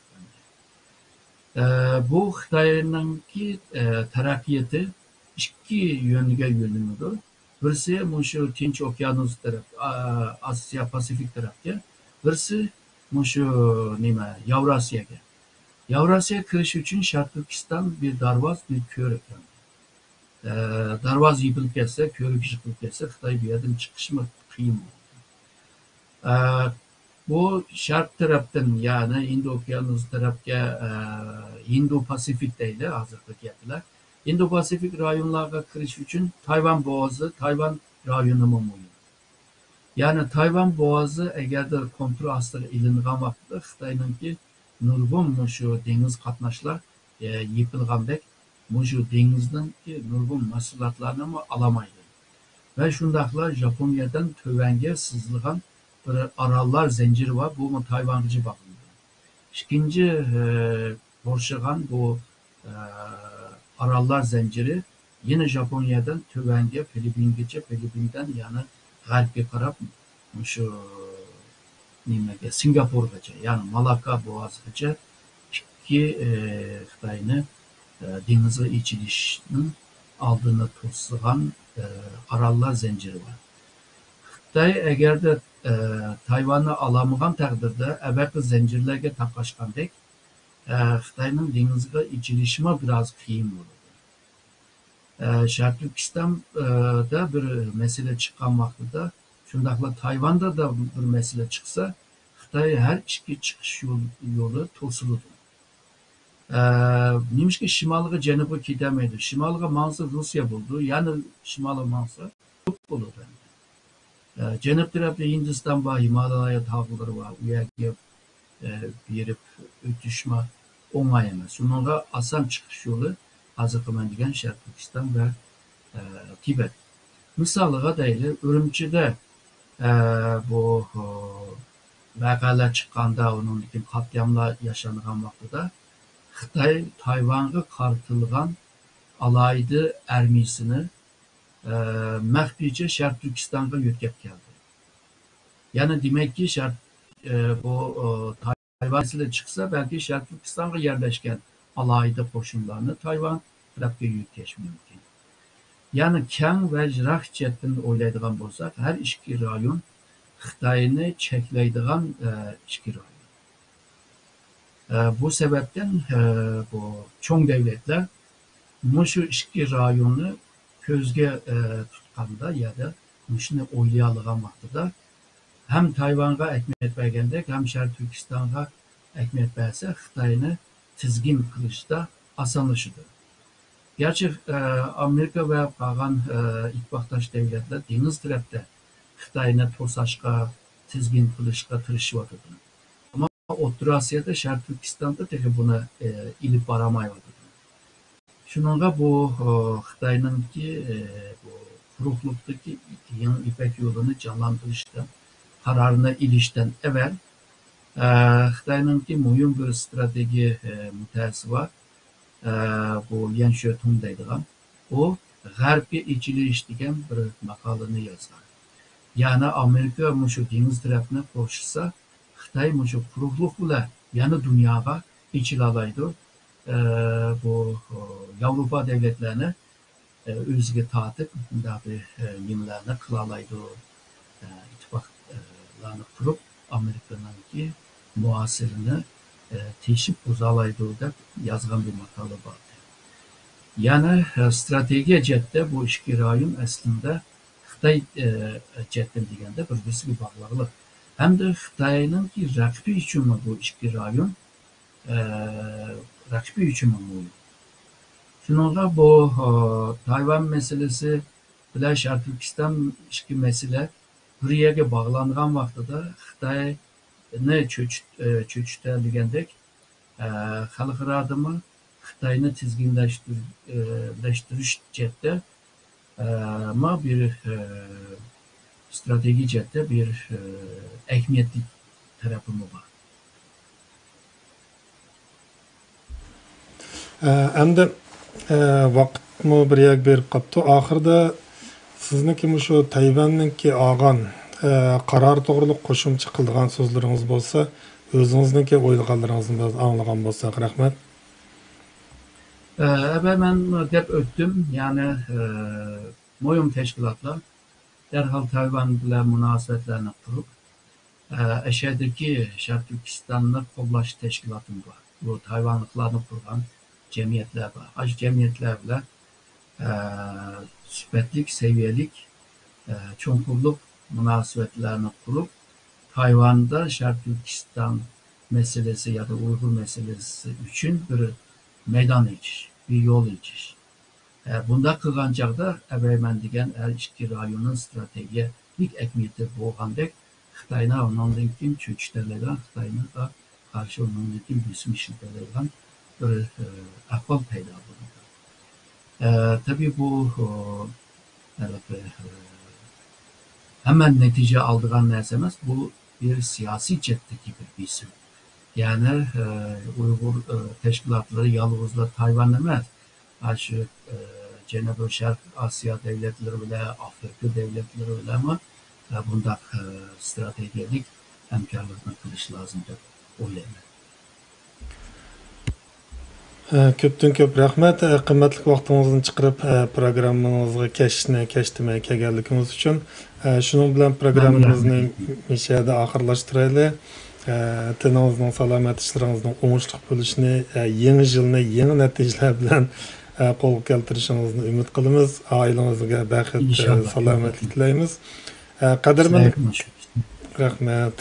ئە، بۇ خىتاينىڭكى، ئە، تەرەققىياتى ئىككى يۆنگە يۆنىلىدۇ. بىرسى مۇشۇ تىنچ ئوكيانۇس تەرەپ، ئا-، ئاسىيا پاسىفىك تەرەپكە، بىرسى مۇشۇ نېمە، ياۋراسىيەگە. ياۋراسىيەگە كىرىش ئۈچۈن شەرقىي تۈركىستان بىر دارۋاز، بىر كۆۋرۈك. ئە، دارۋاز يېپىلىپ كەتسە، كۆۋرۈك يېپىلىپ كەتسە، خىتاي بۇ يەردىن چىقىشمۇ قىيىن بولىدۇ. ئە، بۇ شەرق تەرەپتىن، يەنى ھىندى ئوكيانۇسى تەرەپكە، ئە، ھىندى پاسىفىك دەيلى ھازىرقى گەپ بىلەن. ھىندى پاسىفىك رايونلارغا كىرىش ئۈچۈن تايۋان بوغازى، تايۋان رايونىمۇ مۇھىم. يەنى تايۋان بوغازى ئەگەردە كونترول ئاستىغا ئېلىنغان ۋاقىتتا خىتاينىڭكى نۇرغۇن مۇشۇ دېڭىز قاتناشلار، ئە، يېپىلغاندەك، مۇشۇ دېڭىزنىڭكى نۇرغۇن مەھسۇلاتلارنىمۇ ئالامايدۇ. ۋە شۇنداقلا ژاپونىيەدىن تۆۋەنگە سىزىلغان بىر ئاراللار زەنجىرى بار، بۇمۇ تايۋانغىچە باغلىنىدۇ. ئىككىنچى، ئە، قورشىغان بۇ، ئە، ئاراللار زەنجىرى يەنە ژاپونىيەدىن تۆۋەنگە فىلىپپىنگىچە، فىلىپپىندىن يەنە غەربكە قاراپ مۇشۇ نېمىگە، سىنگاپورغىچە، يەنى مالاكا بوغازىغىچە ئىككى، ئى، خىتاينى، ئى، دېڭىزغا ئېچىلىشنىڭ ئالدىنى توسىدىغان، ئى، ئاراللار زەنجىرى بار. خىتاي ئەگەردە، ئى، تايۋاننى ئالالمىغان تەقدىردە، ئەۋەتكى زەنجىرلەرگە تاقاشقاندەك، ئى، خىتاينىڭ دېڭىزغا ئېچىلىشىمۇ بىراز قىيىن بولىدۇ. ئە، شەرقىي تۈركىستاندا بىر مەسىلە چىققان ۋاقتىدا، شۇنداقلا تايۋاندا دا بىر مەسىلە چىقسا، خىتاي ھەر ئىككى چىقىش يول-، يولى توسۇلىدۇ. ئە، نېمىشقا شىمالغا، جەنۇبقا كېتەلمەيدۇ؟ شىمالغا ماڭسا روسىيە بولىدۇ، يەنە شىمالغا ماڭسا بولىدۇ. ئە، جەنۇب تەرەپتە ھىندىستان بار، ھىمالايا تاغلىرى بار، ئۇ يەرگە ئە، بېرىپ ئۆتۈشمۇ ئوڭاي ئەمەس. شۇنىڭغا ئاسان چىقىش يولى ھازىرقى مەن دېگەن شەرقىي تۈركىستان ۋە، ئە، تىبەت. مىسالىغا دەيلى، ئۈرۈمچىدە، ئە، بۇ، ئۇ، ۋەقەلەر چىققاندا، ئۇنىڭدىن كېيىن قاتلىياملار ياشانغان ۋاقتىدا خىتاي تايۋانغا قارىتىلغان ئالاھىدە ئارمىيىسىنى، ئە، مەخپىيچە شەرقىي تۈركىستانغا يۆتكەپ كەلدى. يەنى دېمەككى، شەرق، ئى، بۇ، ئى، تايۋان مەسىلە چىقسا، بەلكى شەرقىي تۈركىستانغا يەرلەشكەن ئالاھىدە قوشۇنلارنى تايۋان تەرەپكە يۆتكەش مۇمكىن. يەنى كەڭ ۋە يىراق جەھەتتىن ئويلايدىغان بولساق، ھەر ئىككى رايون خىتاينى چەكلەيدىغان، ئى، ئىككى رايون. ئە، بۇ سەۋەبتىن، ئە، بۇ چوڭ دەۋلەتلەر مۇشۇ ئىككى رايوننى كۆزگە، ئە، تۇتقاندا يا مۇشۇنى ئويلىيالىغان ۋاقتىدا ھەم تايۋانغا ئەھمىيەت بەرگەندەك، ھەم شەرقىي تۈركىستانغا ئەھمىيەت بەرسە، خىتاينى تىزگىن قىلىشتا ئاسانلىشىدۇ. گەرچە، ئە، ئامېرىكا ۋە قالغان، ئە، ئىتتىپاقداش دەۋلەتلەر دېڭىز تەرەپتە خىتاينى توساشقا، تىزگىن قىلىشقا تىرىشىۋاتىدۇ. ئەمما ئوتتۇرا ئاسىيادا شەرقىي تۈركىستاندا تېخى بۇنى، ئە، ئېلىپ بارالمايۋاتىدۇ. شۇنىڭغا بۇ، ئە، خىتاينىڭكى، ئە، بۇ قۇرۇقلۇقتىكى يېڭى يىپەك يولىنى جانلاندۇرۇشتا قارارنى ئېلىشتىن ئەۋەل، ئە، خىتاينىڭكى مۇھىم بىر ستراتېگىيە، ئە، مۇتەخەسسىسى بار، ئە، بۇ يەن شۆتۇڭ دەيدىغان، ئۇ غەربكە ئېچىلىش دېگەن بىر ماقالىنى يازغان. يەنى ئامېرىكا مۇشۇ دېڭىز تەرەپنى قورشىسا، خىتاي مۇشۇ قۇرۇقلۇق بىلەن يەنە دۇنياغا ئېچىلالايدۇ. ئە، بۇ، ئۇ، ياۋروپا دۆلەتلەرنى، ئە، ئۆزىگە تارتىپ، مۇنداق بىر، ئە، نېمىلەرنى قىلالايدۇ، ئە، ئىتتىپاقلارنى قۇرۇپ، ئامېرىكىنىڭكى مۇئاسىرىنى، ئە، تېشىپ بۇزالايدۇ دەپ يازغان بىر ماقالە بار. يەنى، ئە، ستراتېگىيە جەھەتتە بۇ ئىككى رايون ئەسلىندە خىتاي، ئە، جەھەتتىن دېگەندە بىر-بىرسىگە باغلىقلىق. ھەمدە خىتاينىڭكى رەقىبى ئۈچۈنمۇ بۇ ئىككى رايون، ئە، رەقىبى ئۈچۈنمۇ مۇھىم. شۇنىڭغا بۇ، ئە، تايۋان مەسىلىسى بىلەن شەرقىي تۈركىستان ئىككى مەسىلە بىر يەرگە باغلانغان ۋاقتىدا خىتاينى چۆچۈت-، ئە، چۆچۈتەلىگەندەك، ئە، خەلقئارادىمۇ خىتاينى تىزگىنلەشتۈر-، ئە، لەشتۈرۈش جەھەتتە، ئە، ما بىر، ئە، ستراتېگىيە جەھەتتە بىر، ئە، ئەھمىيەتلىك تەرەپىمۇ بار. ئە، ئەمدى، ئە، ۋاقىتمۇ بىر يەرگە بېرىپ قاپتۇ. ئاخىرىدا سىزنىڭكى مۇشۇ تەيۋەننىڭكى ئالغان، ئە، قارار توغرىلىق قوشۇمچە قىلىدىغان سۆزلىرىڭىز بولسا، ئۆزىڭىزنىڭكى ئويلىغانلىرىڭىزنى بىراز ئاڭلىغان بولساق، رەھمەت. ئە، ئەۋەل مەن دەپ ئۆتتۈم، يەنى، ئە، مۇھىم تەشكىلاتلار دەرھال تايۋان بىلەن مۇناسىۋەتلەرنى قۇرۇپ، ئە، ئەشەدىكى شەرقىي تۈركىستاننى قوللاش تەشكىلاتىمۇ بار. بۇ تايۋانلىقلارنى قۇرغان جەمئىيەتلەر بار. ئاشۇ جەمئىيەتلەر بىلەن، ئە، سۈپەتلىك، سەۋىيەلىك، ئە، چوڭقۇرلۇق مۇناسىۋەتلەرنى قۇرۇپ، تايۋاندا شەرقىي تۈركىستان مەسىلىسى ياكى ئۇيغۇر مەسىلىسى ئۈچۈن بىر مەيدان ئېچىش، بىر يول ئېچىش. ئە، بۇنداق قىلغان چاغدا ئەۋەيمەن دېگەن ھەر ئىككى رايوننىڭ ستراتېگىيەلىك ئەھمىيىتى بولغاندەك، خىتاينى ئۇنىڭدىن كېيىن چۆچۈتەلەيدىغان، خىتاينىڭغا قارشى ئۇنىڭدىن كېيىن بۆسۈم ئىشلىتەلەيدىغان بىر، ئە، ئەھۋال پەيدا بولىدۇ. ئە، تەبىئىي بۇ، ئۇ، ھېلىقى، ئە، ھەممە نەتىجە ئالىدىغان نەرسە ئەمەس، بۇ بىر سىياسىي جەھەتتىكى بىر بېسىم. يەنى، ئە، ئۇيغۇر، ئە، تەشكىلاتلىرى يالغۇزلا تايۋان ئەمەس، ئاشۇ، ئە، جەنۇبىي شەرق ئاسىيا دۆلەتلىرى بىلەن، ئافرىقا دۆلەتلىرى بىلەنمۇ، ئە، بۇنداق، ئە، ستراتېگىيەلىك ھەمكارلىقنى قىلىش لازىم دەپ ئويلايمەن. ئە، كۆپتىن كۆپ رەھمەت، ئە، قىممەتلىك ۋاقتىڭىزنى چىقىرىپ، ئە، پروگراممىڭىزغا كەچنى كەچتىمەي كەلگەنلىكىڭىز ئۈچۈن. ئە، شۇنىڭ بىلەن پروگراممىمىزنى مۇشۇ يەردە ئاخىرلاشتۇرايلى. ئە، تېنىڭىزنىڭ سالامەت، ئىشلىرىڭىزنىڭ ئوڭۇشلۇق بولۇشىنى، ئە، يېڭى يىلنى يېڭى نەتىجىلەر بىلەن، ئە، قولغا كەلتۈرۈشىڭىزنى ئۈمىد قىلىمىز. ئائىلىڭىزگە بەخت، ئە، ئىنشاللا. سالامەتلىك تىلەيمىز. ئە، قەدىرمەن، سىلەرگىمۇ شۇ. رەھمەت.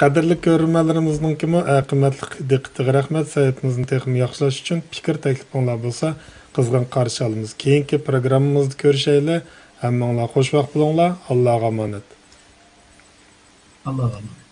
قەدىرلىك كۆرۈرمەنلىرىمىزنىڭكىمۇ، ئە، قىممەتلىك دىققىتىگە رەھمەت. سەھىپىمىزنى تېخىمۇ ياخشىلاش ئۈچۈن پىكىر، تەكلىپىڭلار بولسا قىزغىن قارشى ئالىمىز. كېيىنكى پروگراممىمىزدا كۆرۈشەيلى. ھەممىڭلار خوش ۋاقىت بولۇڭلار. ئاللاغا ئامانەت. ئاللاغا ئامانەت.